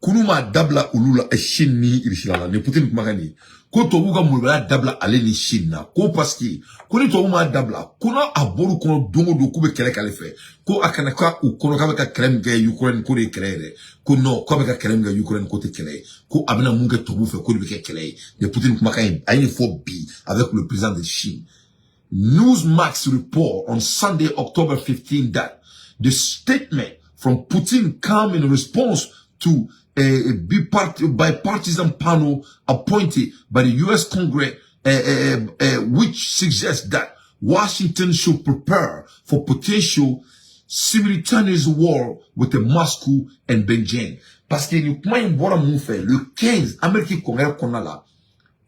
kunu m'a dabila olu la Chine ni Russie la, ni Putin kumakan nin ye, ko tubabu ka molobaliya dabila ale ni Chine na, ko parce que ko ni tubabu m'a dabila, ko n'a a bɔr'u kɔnɔ don o don k'u bɛ kɛlɛ k'ale fɛ, ko a kana ka u kɔnɔ k'a bɛ ka kɛlɛ min kɛ Ukraine, ko de ye kɛlɛ ye dɛ. Ko non, k'a bɛ ka kɛlɛ min kɛ Ukraine, ko tɛ kɛlɛ ye, ko a bɛna mun kɛ tubabu fɛ, ko de bɛ kɛ kɛlɛ ye. Ni Putin kumakan ye, a ye nin fɔ bi avec le président de Chine. Newsmax report on Sunday, October 15, that the statement from Putin come in response to a bipartisan panel appointed by the U.S. Congress, which suggests that Washington should prepare for potential simultaneous war with the Moscow and Beijing. Parce que ni kuma in bɔra mun fɛ? Le 15, Amérique Congrès kɔnɔna la,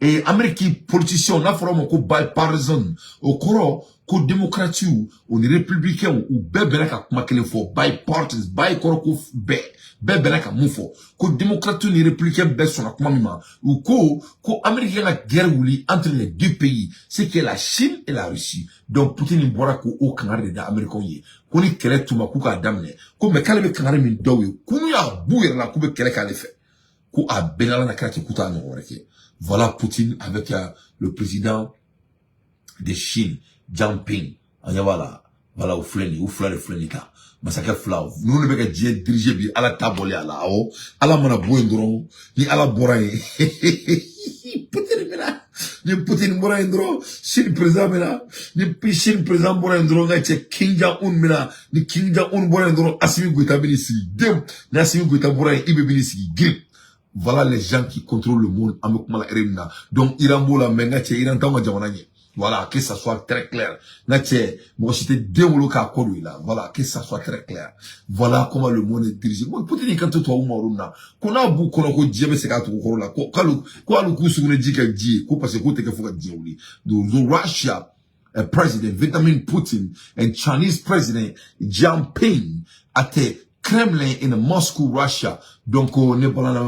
et Amérique politicien, n'a fɔra o ma ko bipartisan, o kɔrɔ ko démocrates o ni républicains, u bɛɛ bɛnna ka kuma kelen fɔ. Bipartisan, bi kɔrɔ ko bɛɛ, bɛɛ bɛnna ka mun fɔ? Ko démocrates ni républicains bɛɛ sɔnna kuma min ma, u ko ko Amérique kan ka guerre wuli entre les deux pays, c'est que la Chine et la Russie. Donc Poutine bɔra ko o kangari de da Américains ye, ko ni kɛlɛ tuma k'u k'a daminɛ, ko mais k'ale bɛ kangari min dɔw ye, k'u y'a b'u yɛrɛ la k'u bɛ kɛlɛ k'ale fɛ, ko a bɛɛ n'Ala na kɛra ten, k'u t'a ɲɔgɔn wɛrɛ kɛ. Voilà Poutine avec le président de Chine, Jinping. An ɲɛ b'a la. Voilà, u filɛ nin ye, u fila de filɛ nin kan. Masakɛ fila ninnu de bɛ ka diɲɛ diriger bi, Ala ta bɔlen a la. Awɔ, Ala mana bɔ yen dɔrɔn, ni Ala bɔra yen, Poutine bɛna. Ni Poutine bɔra yen dɔrɔn, Chine président bɛna. Ni Chine président bɔra yen dɔrɔn, n ka cɛ, Kim Jong Un bɛna. Ni Kim Jong Un bɔra yen dɔrɔn, Assimi Goïta bɛn'i sigi dem. Ni Assimi Goïta bɔra yen, IB bɛn'i sigi girin. Voilà les gens qui contrôlent le monde an bɛ kuma la ere min na. Donc Iran b'o la, mais n ka cɛ, Iran t'anw ka jamana ɲɛ. Voilà, que ça soit très clair. N ka cɛ, mɔgɔ si tɛ den wolo k'a kɔ don i la. Voilà, que ça soit très clair. Voilà comment le monde est dirigé. Bon, Poutine y'i kanto tubabu ma yɔrɔ min na, ko n'a b'u kɔnɔ ko diɲɛ bɛ segin a tugu kɔrɔ la, ko k'ale ko hali k'u sugunɛ ji kɛ ji ye, ko parce que k'o tɛ kɛ fo ka diɲɛ wuli. Donc Russia President Vladimir Putin and Chinese President Jinping at the Kremlin in Moscow, Russia. Donc, ne bala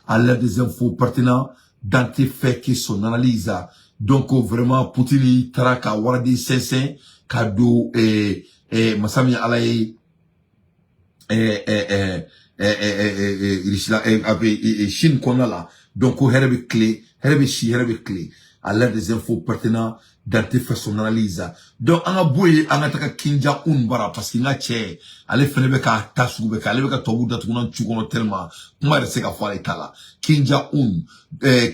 à l'aide des infos pertinentes, Dante fait que son analyse. Donc, vraiment, Poutine taara ka waraden sɛnsɛn ka don masa min Ala ye Russie a bɛ Chine kɔnɔna la. Donc, ko hɛrɛ bɛ tile, hɛrɛ bɛ si, hɛrɛ bɛ tile. À l'aide des infos pertinentes, Dante fait son analyse. Donc, an ka bɔ yen, an ka taga Kim Jong Un bara, parce que n ka cɛ, ale fɛnɛ bɛ k'a ta sugu bɛɛ kɛ, ale bɛ ka tubabu datugunan cu kɔnɔ tellement kuma yɛrɛ tɛ se ka fɔ ale ta la. Kim Jong Un,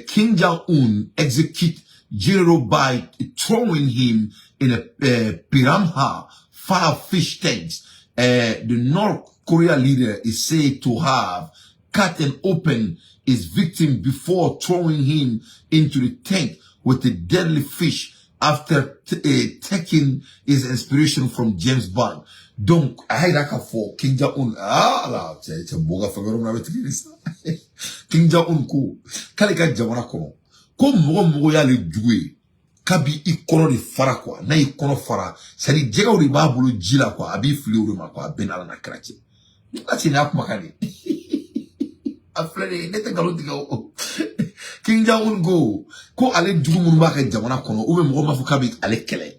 Kim Jong Un execute general by throwing him in a piranha fire fish tanks. The North Korea leader is said to have cut and opened his victim before throwing him into the tank with the deadly fish after taking his inspiration from James Bond. Donc, a y'a yira k'a fɔ Kim Jong Un, ah ala cɛ cɛ bɔ ka fɛn wɛrɛ min na a bɛ tigɛ ni sa. Kim Jong Un ko k'ale ka jamana kɔnɔ, ko mɔgɔ mɔgɔ y'ale jugu ye, kabi i kɔnɔ de fara quoi, n'a y'i kɔnɔ fara, c'est à dire jɛgɛw de b'a bolo ji la quoi, a b'i fili o de ma quoi, a bɛɛ n'Ala n'a kira cɛ. Ni ka cɛ nin y'a kumakan de a filɛ nin ye, ne tɛ nkalon tigɛ o. Kim Jong Un ko k'ale ka jamana kɔnɔ, ko mɔgɔ mɔgɔ y'ale jugu ye, Kim Jong-un ko ale jugu minnu b'a ka jamana kɔnɔ, ou bien mɔgɔ m'a fɔ k'a bɛ ale kɛlɛ,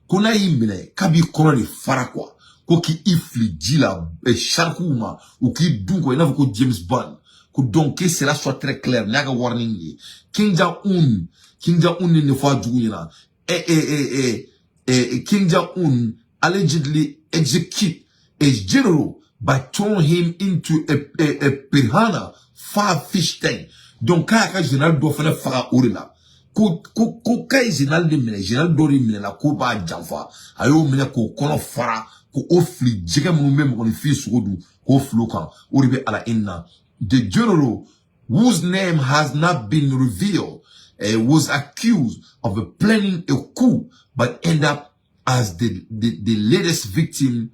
ko n'a y'i minɛ k'a b'i kɔnɔ de fara quoi, ko k'i fili ji la sharkuw ma, u k'i dun quoi, i n'a fɔ ko James Bond. Ko donc que cela soit très clair, nin y'a ka warning ye. Kim Jong-un, Kim Jong-un ni nin fɔ a jugu ɲɛna. Kim Jong-un allegedly execute a general by throwing him into a piranha five fish tank. Donc k'a y'a ka général dɔ fana faga o de la. Ko k'a ye général de minɛ, général dɔ de minɛna ko b'a janfa, a y'o minɛ k'o kɔnɔ fara, k'o fili jɛgɛ minnu bɛ mɔgɔninfin sogo dun, k'o fili o kan, o de bɛ ala in na. The general, whose name has not been revealed, was accused of planning a coup but end up as the latest victim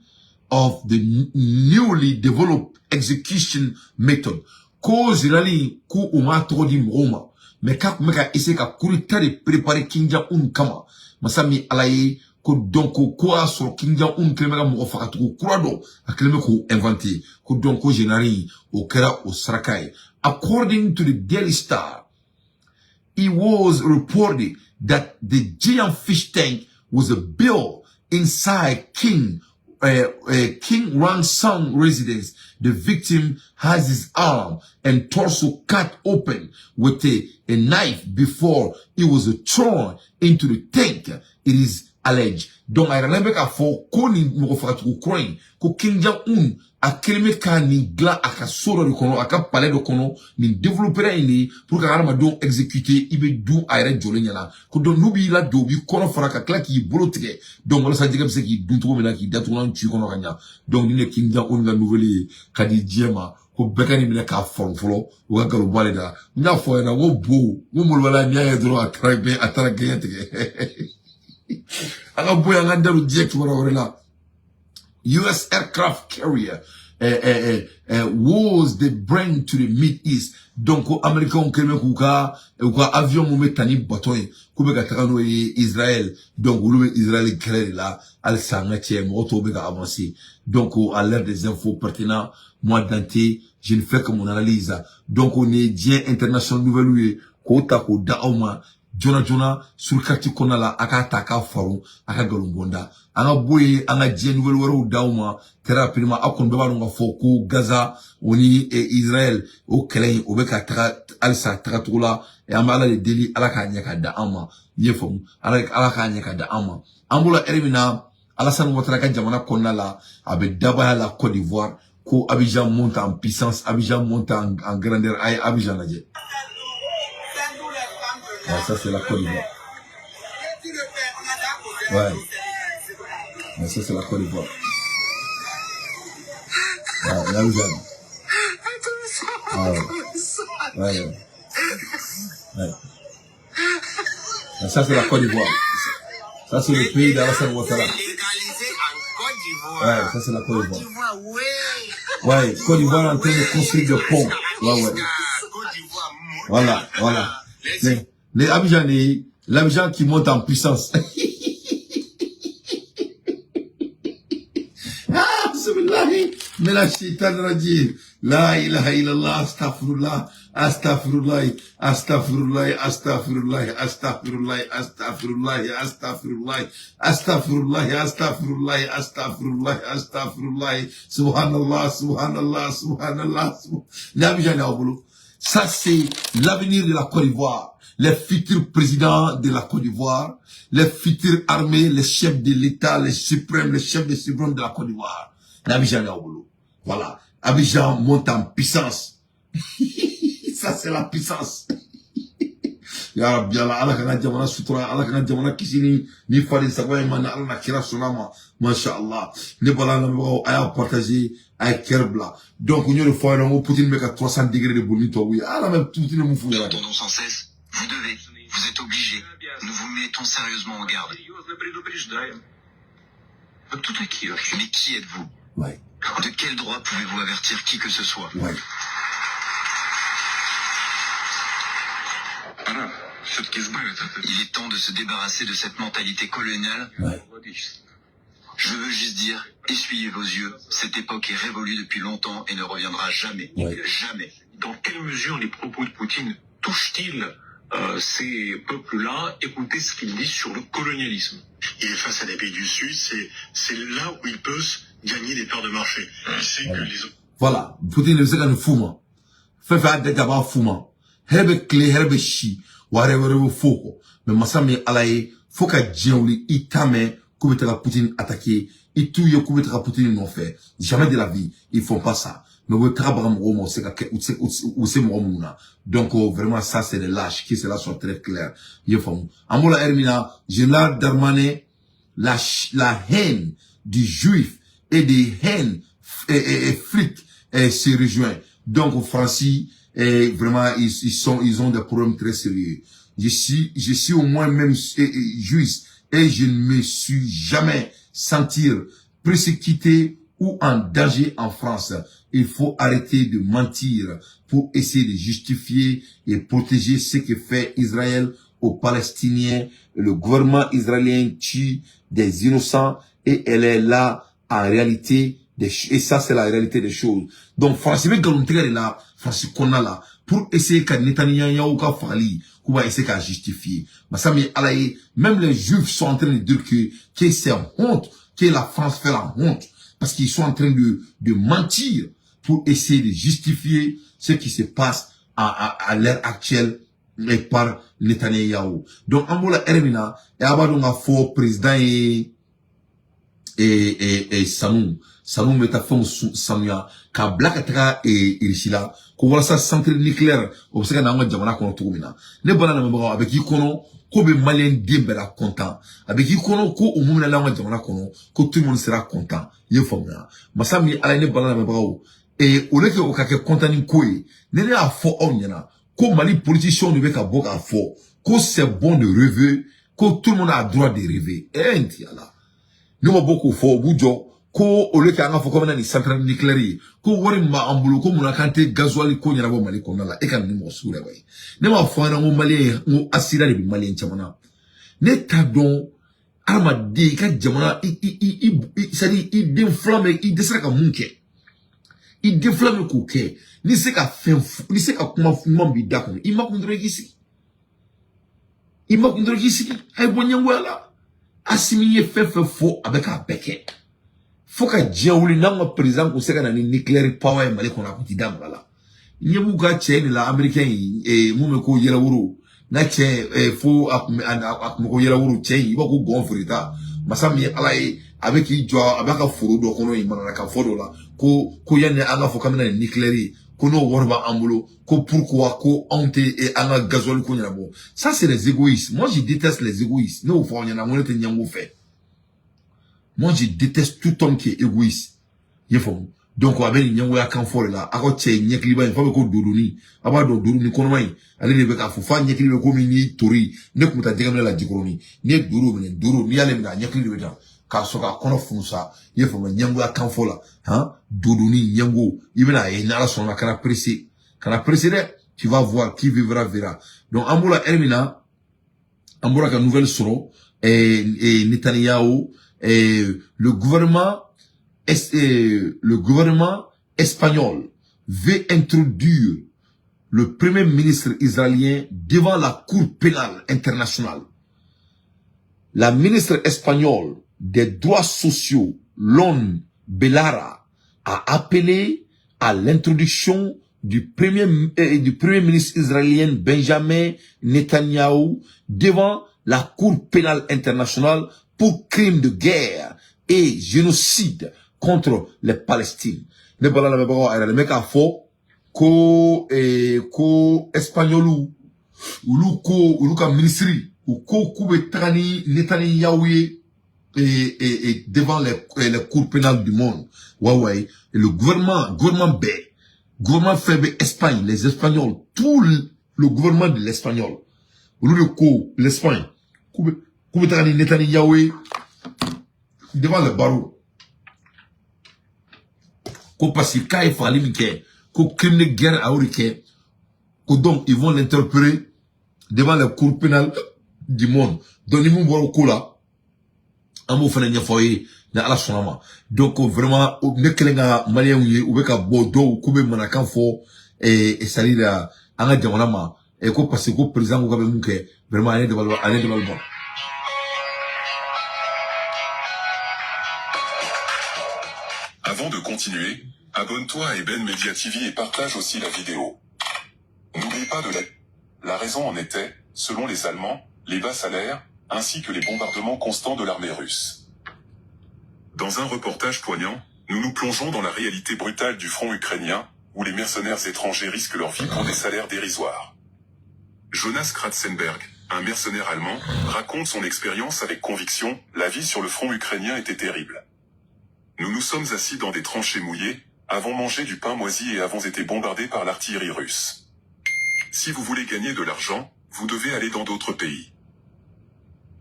of the newly developed execution method. Ko général ko u m'a tɔgɔ di mɔgɔw ma, mais k'a tun bɛ ka essayer ka coup d'état de préparer Kim Jong-un kama. Masa min Ala ye ko donc ko y'a sɔrɔ Kim Jong-un kɛlen bɛ ka mɔgɔ fagacogo kura dɔ, a kɛlen bɛ k'o inventer, ko donc ko général o kɛra o saraka ye. According to the Daily Star, it was reported that the giant fish tank was built inside King Rang-sung residence. The victim has his arm and torso cut open with a knife before he was thrown into the tank, it is alleged. Donc, a yɛrɛ bɛ k'a fɔ ko nin mɔgɔ fagacogo kura in, ko Kim Jong-un a kɛlen bɛ ka nin dilan a ka so dɔ de kɔnɔ, a ka palais dɔ kɔnɔ, nin développera in de pour que hadamadenw exécuter, i bɛ dun a yɛrɛ jɔlen ɲɛna. Ko donc n'u b'i ladon, u b'i kɔnɔ fara ka tila k'i bolo tigɛ, donc walasa jɛgɛ bɛ se k'i dun cogo min na, k'i datugulan ci kɔnɔ ka ɲa. Donc nin de Kim Jong-un ka nouvelle ye ka di diɲɛ ma, ko bɛɛ ka nin minɛ k'a faamu fɔlɔ, u ka nkalon bɔ ale da. N y'a fɔ a ɲɛna n ko bo, n ko molobala, n'i y'a ye dɔrɔn a taara bɛɛ, a taara gɛɲɛ tigɛ. An ka bɔ yen, an ka da don diɲɛ kibaruya wɛrɛ la. U.S. aircraft carrier wars they bring to the Mid East. Donc ko Américains kɛlen bɛ k'u ka avion mun bɛ ta ni bateau ye, k'u bɛ ka taga n'o ye Israël. Donc olu bɛ Israël kɛlɛ de la halisa, an ka cɛ mɔgɔ tɔw bɛ ka avancer. Donc à l'heure des infos pertinents, moi Dante, je ne fais que mon analyse. Donc on est diɲɛ international nouvelle ye k'o ta k'o da aw ma joona joona sur carte kɔnɔna la, a k'a ta k'a faro a ka nkalon bɔnda. An ka bɔ yen, an ka diɲɛ nouvelle wɛrɛw d'aw ma très rapidement. Aw kɔni bɛɛ b'a dɔn k'a fɔ ko Gaza o ni Israël, o kɛlɛ in o bɛ ka taga halisa tagacogo la. An bɛ Ala de deli, Ala k'a ɲɛ ka da an ma. I ye faamu, Ala k'a ɲɛ ka da an ma. An bolo ɛri min na, Alassane Ouattara ka jamana kɔnɔna la, a bɛ dabaya la Côte d'Ivoire, ko Abidjan monte en puissance, Abidjan monte en grandeur. A ye Abidjan lajɛ. Ouais, ça c'est la Côte d'Ivoire. Ouais. Ouais, ça c'est la Côte d'Ivoire. Ouais, l'Abidjan. Ouais. Ouais. Ouais. Ouais, ça c'est la Côte d'Ivoire. Ça c'est le pays d'Alassane Ouattara. Ouais, ça c'est la Côte d'Ivoire. Ouais, Côte d'Ivoire est en train de construire des ponts. Ouais. Voilà, voilà. Les Abidjan, l'Abidjan qui monte en puissance. Ah, bismillahi, من الشيطان الرجيم. لا إله إلا الله، أستغفر الله، أستغفر الله، أستغفر الله، أستغفر الله، أستغفر الله، أستغفر الله، أستغفر الله، أستغفر الله، أستغفر الله، أستغفر الله، أستغفر الله، سبحان الله، سبحان الله، سبحان الله. L'Abidjan. Ça, c'est l'avenir de la Côte d'Ivoire. Les futurs présidents de la Côte d'Ivoire, les futures armées, les chefs de l'État, les suprêmes, les chefs de suprêmes de la Côte d'Ivoire. L'Abidjan. Voilà. Abidjan monte en puissance. Ça, c'est la puissance. Ya Rabbi Allah, Ala kana jamana sutura, Ala kana jamana kisi ni fari sago in ma, ni Ala na kira sɔnna ma. Masha Allah. Ne bala lamɛnbagaw, a y'a partager, a ye cœur bila. Donc n y'o de fɔ aw ɲɛna, n ko Poutine bɛ ka 300 degrés de boli ni tubabu ye. Ala bɛ Poutine mun f'u ɲɛna. Entendons sans cesse, vous devez, vous êtes obligés, nous vous mettons sérieusement en garde. Mais qui êtes-vous? Ouais. De quel droit pouvez-vous avertir qui que ce soit? Ouais. Il est temps de se débarrasser de cette mentalité coloniale. Ouais. Je veux juste dire, essuyez vos yeux, cette époque est révolue depuis longtemps et ne reviendra jamais. Ouais. Jamais. Dans quelle mesure les propos de Poutine touchent-ils Ces peuples-là, écoutez ce qu'ils disent sur le colonialisme. Il est face à des pays du Sud, c'est là où il peut gagner des parts de marché. Il sait que les Voilà, Poutine bɛ se ka nin f'u ma. Fɛn fɛn y'a da a b'a f'u ma. Hɛrɛ bɛ tile, hɛrɛ bɛ si, wa hɛrɛ wɛrɛ bɛ fo kɔ. Mais masa min ye Ala ye, fo ka diɲɛ wuli, i t'a mɛn k'u bɛ taga Poutine attaquer, i t'u ye k'u bɛ taga Poutine nɔfɛ. Jamais de la vie, ils font pas ça. Mais u bɛ taga baga mɔgɔw ma, u se ka kɛ, u se mɔgɔ minnu na. Donc vraiment, ça c'est des lâches, que cela soit très clair. I ye faamu. An b'o la heure min na, général Darmanin, la haine du juif et des haines et flics se rejoint. Donc, Francis, vraiment, ils ont des problèmes très sérieux. Je suis au moins même juif et je ne me suis jamais senti persécuté ou en danger en France. Il faut arrêter de mentir pour essayer de justifier et protéger ce que fait Israël aux Palestiniens. Le gouvernement israélien tue des innocents et elle est là en réalité et ça, c'est la réalité des choses. Donc France bɛ nkalon tigɛ de la France kɔnɔna la pour essayer ka Netanyahu ka fagali k'u b'a essayer k'a justifier. Masa min ye Ala ye, même les Juifs sont en train de dire que c'est honte, que la France fait la honte parce qu'ils sont en train de mentir pour essayer de justifier ce qui se passe à l'heure actuelle et par Netanyahu. Donc an b'o la heure min na, a b'a dɔn k'a fɔ président ye sanu bɛ taa fɛnw sanuya k'a bila ka taga Irisi la ko walasa centre nucléaire o bɛ se ka na an ka jamana kɔnɔ cogo min na. Ne bana lamɛnbagaw, a bɛ k'i kɔnɔ ko bɛ maliyɛn den bɛɛ la content, a bɛ k'i kɔnɔ ko o mun bɛ na an ka jamana kɔnɔ, ko tout le monde sera content. I ye faamuya? Masa min ye Ala ye, ne bana lamɛnbagaw, au lieu que o ka kɛ content ni ko ye, ne y'a fɔ aw ɲɛna ko Mali politiciens de bɛ ka bɔ k'a fɔ ko c'est bon de rêver, ko tout le monde a droit de rêver. N ti ala ne ma bɔ k'o fɔ, u b'u jɔ ko au lieu que an ka fɔ ko bɛna nin centrale nucléaire ye, ko wari min b'an bolo, ko munna k'an tɛ gasoil ko ɲɛnabɔ Mali kɔnɔna la. E ka nin mɔgɔ sugu yɛrɛ ye, ne m'a fɔ an ɲɛna ko maliyɛn, n ko asira de bɛ maliyɛn caman na. Ne t'a dɔn, hadamaden i ka jamana i c'est à dire i den fila bɛ, i dɛsɛra ka mun kɛ, i den fila bɛ k'o kɛ, n'i se ka fɛn, n'i se ka kuma ɲuman b'i da kɔnɔ, i ma kun dɔrɔn i k'i sigi, i ma kun dɔrɔn k'i sigi. A ye bɔ ɲɛngoya la. Asimi ye fɛn fɛn fɔ, a bɛ k'a bɛɛ kɛ. Fo ka diɲɛ wuli, n'an ka président kun se ka na ni nucléaire power ye Mali kɔnɔ, a kun ti da maga la. Ɲɛ b'u ka cɛ de la, américain in mun bɛ ko yɛlɛworo n ka cɛ, fo a kun bɛ ko yɛlɛworo cɛ in, i b'a ko gɔn feereta. Masa min ye Ala ye, a bɛ k'i jɔ, a b'a ka foro dɔ kɔnɔ yen, mananakan fɔ dɔ la ko yanni an ka fɔ k'an bɛna ni nucléaire ye, ko n'o wari b'an bolo, ko pourquoi ko anw tɛ an ka gasoil ko ɲɛnabɔ. Ça, c'est les égoïstes. Moi, je déteste les égoïstes. Ne y'o fɔ aw ɲɛna, n ko ne tɛ ɲɛngo fɛ. Moi, je déteste tout homme qui est égoïste. I ye faamu? Donc a bɛ nin ɲɛngoya kan fɔ de la. A ka cɛ ɲɛkiliba in f'a bɛ ko dodoni, a b'a dɔn dodoni kɔnɔma in, ale de bɛ k'a fɔ f'a ɲɛkili bɛ komi ni tori. Ne tun bɛ taa jɛgɛ minɛ la Jikɔrɔni, n'i ye dodo minɛ, dodo n'i y'ale minɛ, a ɲɛkili de bɛ taa k'a sɔrɔ k'a kɔnɔ funu sa. I ye faamu? Ɲɛngoya kan fɔ la han, dodoni ɲɛngo, i bɛna ye. Ni Ala sɔnna, kana pressé, kana pressé dɛ, tu vas voir, qui vivra verra. Donc an b'o la heure min na, an bɔra ka nouvelle sɔrɔ, Netanyahu, le gouvernement espagnol veut introduire le premier ministre israélien devant la Cour pénale internationale. La ministre espagnole des droits sociaux, Ione Belarra, a appelé à l'introduction du premier ministre israélien Benjamin Netanyahu devant la Cour pénale internationale pour crimes de guerre et génocide contre les Palestines. Ne bala lamɛnbagaw, a yɛrɛ bɛ k'a fɔ ko espagnolu olu ko olu ka minisiri u ko k'u bɛ taga ni Netanyahu ye et devant les cours pénales du monde. Ouais. Et le gouvernement bɛɛ, gouvernement fɛn bɛ Espagne, les Espagnols, tout le gouvernement de l'Espagnol. Olu de ko l'Espagne k'u bɛ taga ni Netanyahu ye devant le barreau. Ko parce que k'a ye fagali min kɛ, ko crime de guerre a y'o de kɛ, ko donc ils vont l'interpeller devant les cours pénales du monde. Donc ni mun bɔra o ko la, an b'o fana ɲɛfɔ aw ye ni Ala sɔnna ma. Donc vraiment, ne kɛlen ka maliyɛnw ye, u bɛ ka bɔ, dɔw k'u bɛ manakan fɔ, c'est à dire an ka jamana ma. Et ko parce que ko président ko k'a bɛ mun kɛ, vraiment a ye dabali a ye dabali ban. Avant de continuer, abonne-toi à Eben Media TV et partage aussi la vidéo. N'oublie pas de la... La raison en était, selon les Allemands, les bas salaires, ainsi que les bombardements constants de l'armée russe. Dans un reportage poignant, nous nous plongeons dans la réalité brutale du front ukrainien, où les mercenaires étrangers risquent leur vie pour des salaires dérisoires. Jonas Kratzenberg, un mercenaire allemand, raconte son expérience avec conviction, la vie sur le front ukrainien était terrible. Nous nous sommes assis dans des tranchées mouillées, avons mangé du pain moisi et avons été bombardés par l'artillerie russe. Si vous voulez gagner de l'argent, vous devez aller dans d'autres pays.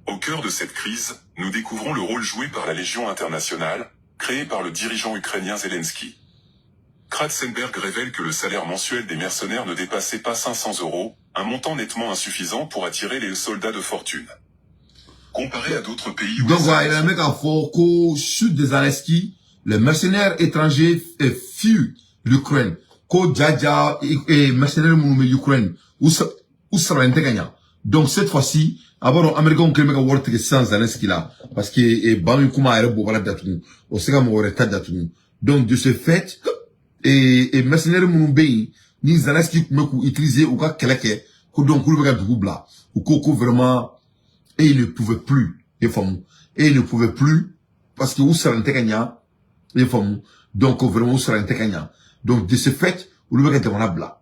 Au cœur de cette crise, nous découvrons le rôle joué par la Légion internationale, créée par le dirigeant ukrainien Zelensky. Kratzenberg révèle que le salaire mensuel des mercenaires ne dépassait pas 500 euros, un montant nettement insuffisant pour attirer les soldats de fortune. Comparé à d'autres pays où Donc les voilà, il y a un mec à fort qu'au sud des Zelensky, les mercenaires étrangers fuient l'Ukraine. Ko jaja et mercenaires minnu bɛ Ukraine u saralen tɛ ka ɲa. Donc cette fois-ci, a b'a dɔn Américains kɛlen bɛ ka wari tigɛ sisan Zelensky la parce que ba min kuma a yɛrɛ bɔbara datugu, o se ka mɔgɔ wɛrɛ ta datugu. Donc de ce fait, et mercenaires minnu bɛ yen ni Zelensky tun bɛ k'u utiliser u ka kɛlɛ kɛ, ko donc k'olu bɛ ka dugu bila. U ko ko vraiment et ils ne pouvaient plus, i faamu, et ils ne pouvaient plus parce que u saralen tɛ ka ɲa, i faamu. Donc vraiment u saralen tɛ ka ɲa. Donc de ce fait, olu bɛ ka jamana bila.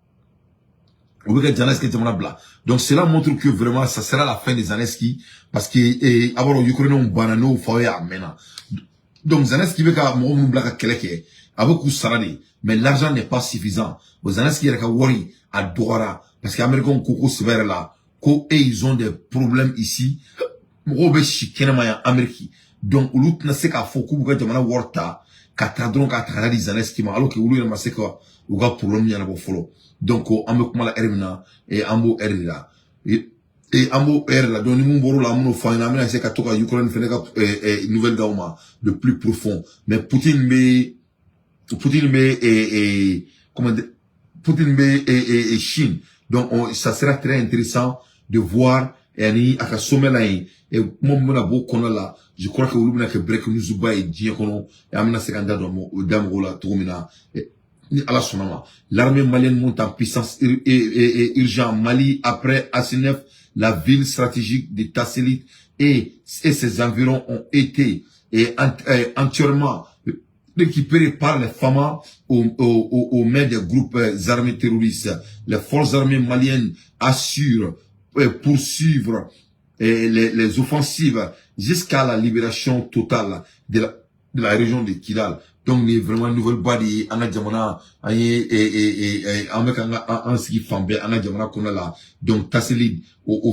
Olu bɛ ka Zelensky jamana bila. Donc cela montre que vraiment ça sera la fin des Zelensky parce que a b'a dɔn Ukrainiens banna n'o fɔ aw ye a mɛnna. Donc Zelensky bɛ ka mɔgɔ minnu bila ka kɛlɛ kɛ, a bɛ k'u sara de, mais l'argent n'est pas suffisant. O Zelensky yɛrɛ ka wari a dɔgɔyara parce que Américains ko ko sɛbɛ yɛrɛ la ko et ils ont des problèmes ici. Mɔgɔw bɛ si kɛnɛma yan Amérique. Donc olu tɛna se k'a fɔ k'u b'u ka jamana wari ta ka taa dɔrɔn k'a ta ka taa di Zelensky ma alors que olu yɛrɛ ma se ka u ka problème ɲɛnabɔ fɔlɔ. Donc an bɛ kuma la heure min na, an b'o heure de la. Et an b'o heure la. Donc ni mun bɔr'o la, an bɛn'o fɔ an ɲɛna. An bɛna essayer ka to ka Ukraine fɛnɛ ka nouvelle d'aw ma de plus profond. Mais Poutine bɛ comment dire, Poutine bɛ Chine. Donc ça sera très intéressant de voir ani a ka sommet la yen kuma min bɛna bɔ o kɔnɔna la. Je crois que olu bɛna kɛ break news ba ye diɲɛ kɔnɔ et an bɛna se k'an da don da mɔgɔw la cogo min na ni Ala sɔnna ma. L'armée malienne monte en puissance urgent Mali après Assinef, la ville stratégique de Tasselit et ses environs ont été entièrement récupérés par les FAMA aux mains des groupes armés terroristes. Les forces armées maliennes assurent poursuivre les offensives jusqu'à la libération totale de la région de Kidal. Donc ni vraiment nouvelle ba de ye an ka jamana an ye an bɛ ka an sigi fan bɛɛ an ka jamana kɔnɔ la. Donc Tasselit o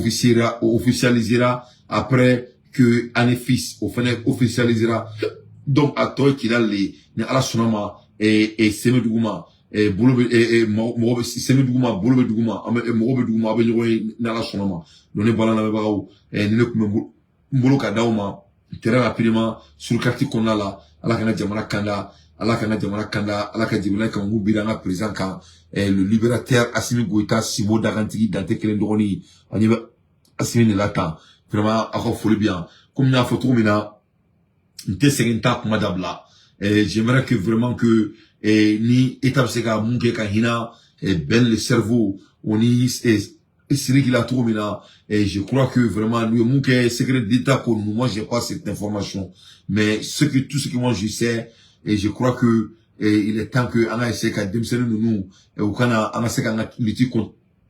officialisera après que Anefis o fɛnɛ officialisera. Donc a tɔ ye Kidal de ye ni Ala sɔnna ma sen bɛ dugu ma bolo bɛ mɔgɔ bɛ sen bɛ dugu ma bolo bɛ dugu ma an bɛ mɔgɔ bɛ dugu ma a bɛ ɲɔgɔn ye ni Ala sɔnna ma. Donc ne bala lamɛnbagaw ni ne tun bɛ n bolo ka d'aw ma très rapidement sur carte kɔnɔna la. Ala ka n ka jamana kanda, Ala ka n ka jamana kanda, Ala ka jamana kan k'u biri an ka président kan, le libérateur Assimi Goïta Sibo Dagantigi Dante kelen dɔgɔnin an ɲɛ bɛ Assimi de la tan. Vraiment aw ka foli bi yan. Komi n y'a fɔ cogo min na, n tɛ segin n t'a kuma dabila. J'aimerais que vraiment que ni État bɛ se ka mun kɛ ka hinɛ Ben le cerveau o ni Sidiki la cogo min na, je crois que vraiment n'u ye mun kɛ secret d'État ko ninnu, moi j'ai pas cette information, mais ce que tout ce que moi je sais, et je crois que il est temps que an ka essayer ka denmisɛnnin ninnu u kana an ka se k'an ka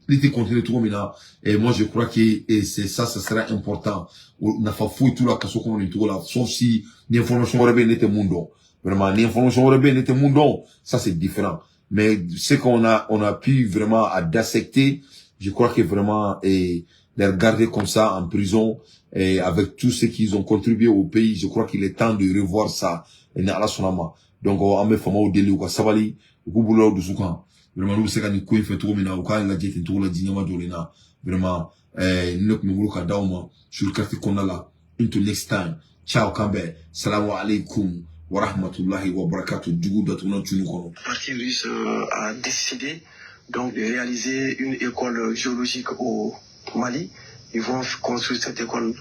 lutte continuer cogo min na. Et moi je crois que c'est ça, ça sera important. Nafa foyi t'u la kaso kɔnɔ nin cogo la, sauf si ni information wɛrɛ bɛ yen ne tɛ mun dɔn. Vraiment ni information wɛrɛ bɛ yen ne tɛ mun dɔn, ça c'est différent, mais ce qu'on a on a pu vraiment à dissecter, je crois que vraiment les regarder comme ça en prison et avec tout ce qu'ils ont contribué au pays, je crois qu'il est temps de revoir ça ni Ala sɔnna ma. Donc an bɛ faamaw deli u ka sabali, u k'u bolo dusu kan. Vraiment n'u bɛ se ka nin ko in fɛ cogo min na, u k'a lajɛ ten cogo la diɲɛma jɔlen na. Vraiment ni ne tun bɛ bolo ka d'aw ma sur carte kɔnɔna la. Until next time, ciao, kan bɛn, salamu alaikum wa rahmatullahi wa barakatuh. Jugu datugulan tunu kɔnɔ. Le parti russe a décidé Donc de réaliser une école géologique au Mali. Ils vont construire cette école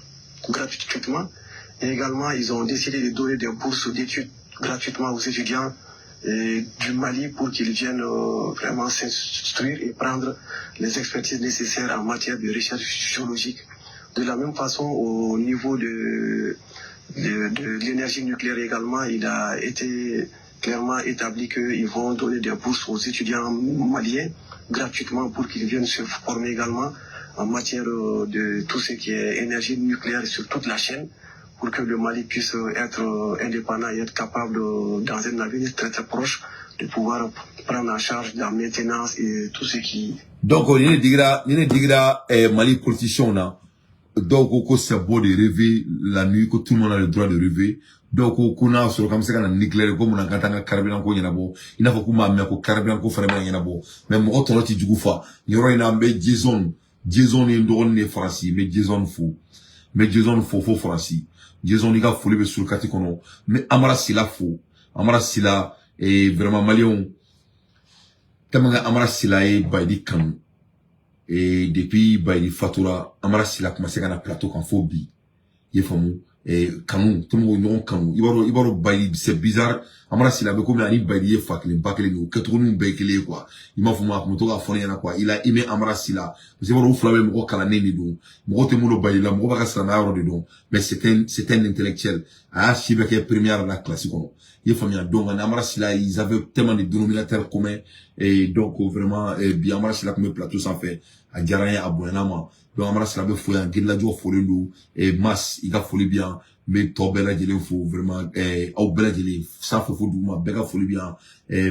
gratuitement. Et également, ils ont décidé de donner des bourses d'études gratuitement aux étudiants du Mali pour qu'ils viennent vraiment s'instruire et prendre les expertises nécessaires en matière de recherche géologique. De la même façon, au niveau de l'énergie nucléaire également, il a été clairement établi qu'ils vont donner des bourses aux étudiants maliens gratuitement pour qu'ils viennent se former également en matière de tout ce qui est énergie nucléaire sur toute la chaîne pour que le Mali puisse être indépendant et être capable, dans un avenir très très proche, de pouvoir prendre en charge la maintenance et tout ce qui. Donc, ni ne digira, ni ne digira Mali politicien na, dɔw ko ko c'est beau de rêver la nuit, ko tout le monde a le droit de rêver. Dɔw ko ko n'a sɔrɔ k'an bɛ se ka na nucléaire ko mun na, ka taa an ka carburant ko ɲɛnabɔ, i n'a fɔ k'u m'a mɛn ko carburant ko fana bɛna ɲɛnabɔ. Mais mɔgɔ tɔnɔ ti jugu fa. Nin yɔrɔ in na, n bɛ Jason, Jason ye n dɔgɔnin de ye Faransi, n bɛ Jason fo, n bɛ Jason fo fo Faransi. Jason, i ka foli bɛ surukati kɔnɔ. N bɛ Amara Sila fo, Amara Sila, vraiment maliyɛnw, tellement que Amara Sila ye Bayidi kanu, et depuis Bayidi fatura, Amara Sila kuma se ka na plateau kan fo bi, i ye faamu, kanu tellement ɲɔgɔn kanu. I b'a dɔn Bayidi, c'est bizarre, Amara Sila bɛ komi ani Bayidi ye fa kelen ba kelen de, o kɛcogoninw bɛɛ ye kelen ye quoi. I m'a fɔ, a kun bɛ to k'a fɔ ne ɲɛna quoi, il a aimé Amara Sila parce que i b'a dɔn, u fila bɛ mɔgɔ kalannen de don. Mɔgɔ tɛ mun dɔn Bayidi la, mɔgɔ b'a ka silamɛya yɔrɔ de dɔn, mais c'est un intellectuel. A y'a si bɛɛ kɛ première la classe kɔnɔ, i ye faamuya. Donc ani Amara Sila, ils avaient tellement de dénominateurs communs et donc vraiment bi Amara Sila tun bɛ plateau sanfɛ, a diyara n ye, a bonyana ma. Donc Amara Sila bɛ fo yan, Girilajɔ folen don, Mas, i ka foli bi yan. N bɛ tɔ bɛɛ lajɛlen fo vraiment, aw bɛɛ lajɛlen sanfɛ fo duguma, bɛɛ ka foli bi yan.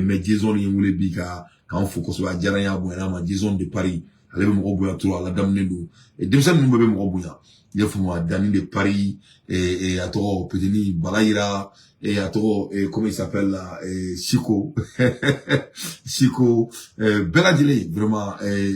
Mais Jason ye n wele bi ka k'an fo kosɛbɛ, a diyara n ye, a bonyana ma. Jason de Paris, ale bɛ mɔgɔ bonya trop, a ladamunen don. Denmisɛnnin ninnu bɛɛ bɛ mɔgɔ bonya, i y'a faamu. A Dani de Paris, a tɔgɔ Petini Balayira, a tɔgɔ, comment il s'appelle là, Siko, Siko, bɛɛ lajɛlen vraiment,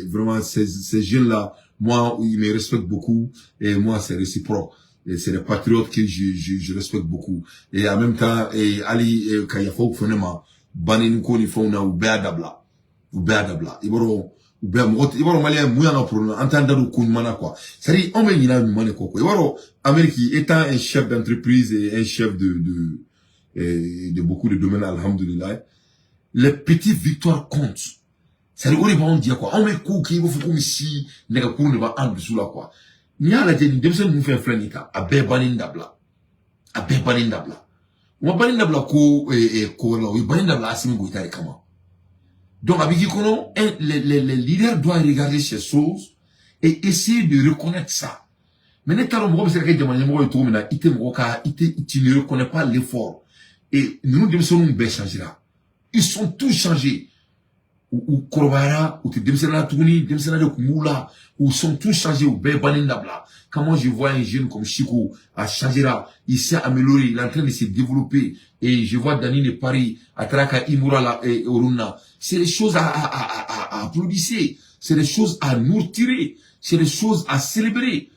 vraiment ces jeunes là, moi, ils me respectent beaucoup et moi, c'est réciproque. Et c'est des patriotes que je respecte beaucoup. Et en même temps, et Ali, ka yafa u fɛnɛ ma, banni ko ni fɛnw na, u bɛɛ y'a dabila. U bɛɛ y'a dabila. I b'a dɔn, u bɛɛ mɔgɔ, i b'a dɔn, maliyɛn, mun y'an ka problème, an t'an da don ko ɲuman na quoi. C'est à dire, anw bɛ ɲinɛ ɲuman de kɔ quoi. I b'a dɔn, Amérique étant un chef d'entreprise et un chef de beaucoup de domaines, alhamdoulilah, les petites victoires comptent. C'est-à-dire, o de b'anw diya quoi. Anw bɛ kow kɛ i b'a fɔ komi si nɛgɛkurun de b'an dusu la quoi. N'i y'a lajɛ, nin denmisɛnnin ninnu fɛn filɛ nin kan, a bɛɛ banni dabila. A bɛɛ banni dabila. U ma banni dabila ko ko wɛrɛ la, u ye banni dabila Assimi Goïta de kama. Donc a bɛ k'i kɔnɔ, les leaders doivent regarder ces choses et essayer de reconnaître ça. Mais ne t'a dɔn mɔgɔ bɛ se ka kɛ jamana ɲɛmɔgɔ ye cogo min na, i tɛ mɔgɔ ka, i tɛ, tu ne reconnais pas l'effort. Et ninnu denmisɛnninw bɛɛ changera. Ils sont tous changés. U kɔrɔbayara, u tɛ denmisɛnnin la tuguni, denmisɛnnin de tun b'u la. U sont tous changés, u bɛɛ banni dabila. Comment je vois un jeune comme Chico a changé là, il s'est amélioré, il est en train de se développer. Et je vois Dani de Paris, a taara ka Imura la, et Oruna. C'est des choses à applaudir, c'est des choses à nous tirer, c'est des choses à célébrer.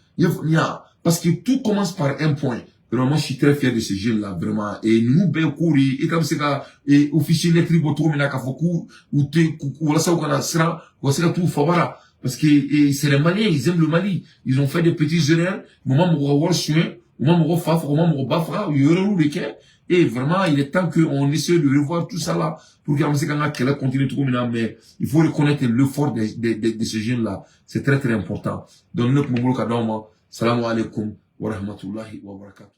Parce que tout commence par un point. Vraiment, je suis très fier de ces jeunes-là, vraiment. Et nous, ben, kouri, et comme c'est et officier lettre bɔ cogo min na k'a fɔ k'u u tɛ walasa u kana siran, u ka se ka t'u fabara. Parce que et c'est les Maliens, ils aiment le Mali. Ils ont fait des petites erreurs. U ma mɔgɔ ka wari suɲɛ, u ma mɔgɔ fa faga, u ma mɔgɔ ba faga, u ye erreur de kɛ. Et vraiment, il est temps qu'on essaie de revoir tout ça là pour qu'an bɛ se k'an ka kɛlɛ continuer cogo min na. Mais il faut reconnaître l'effort de ces jeunes-là. C'est très très important. Donc ne tun bɛ bolo ka d'aw ma. Salamu alaikum wa rahmatullahi wa barakatuh.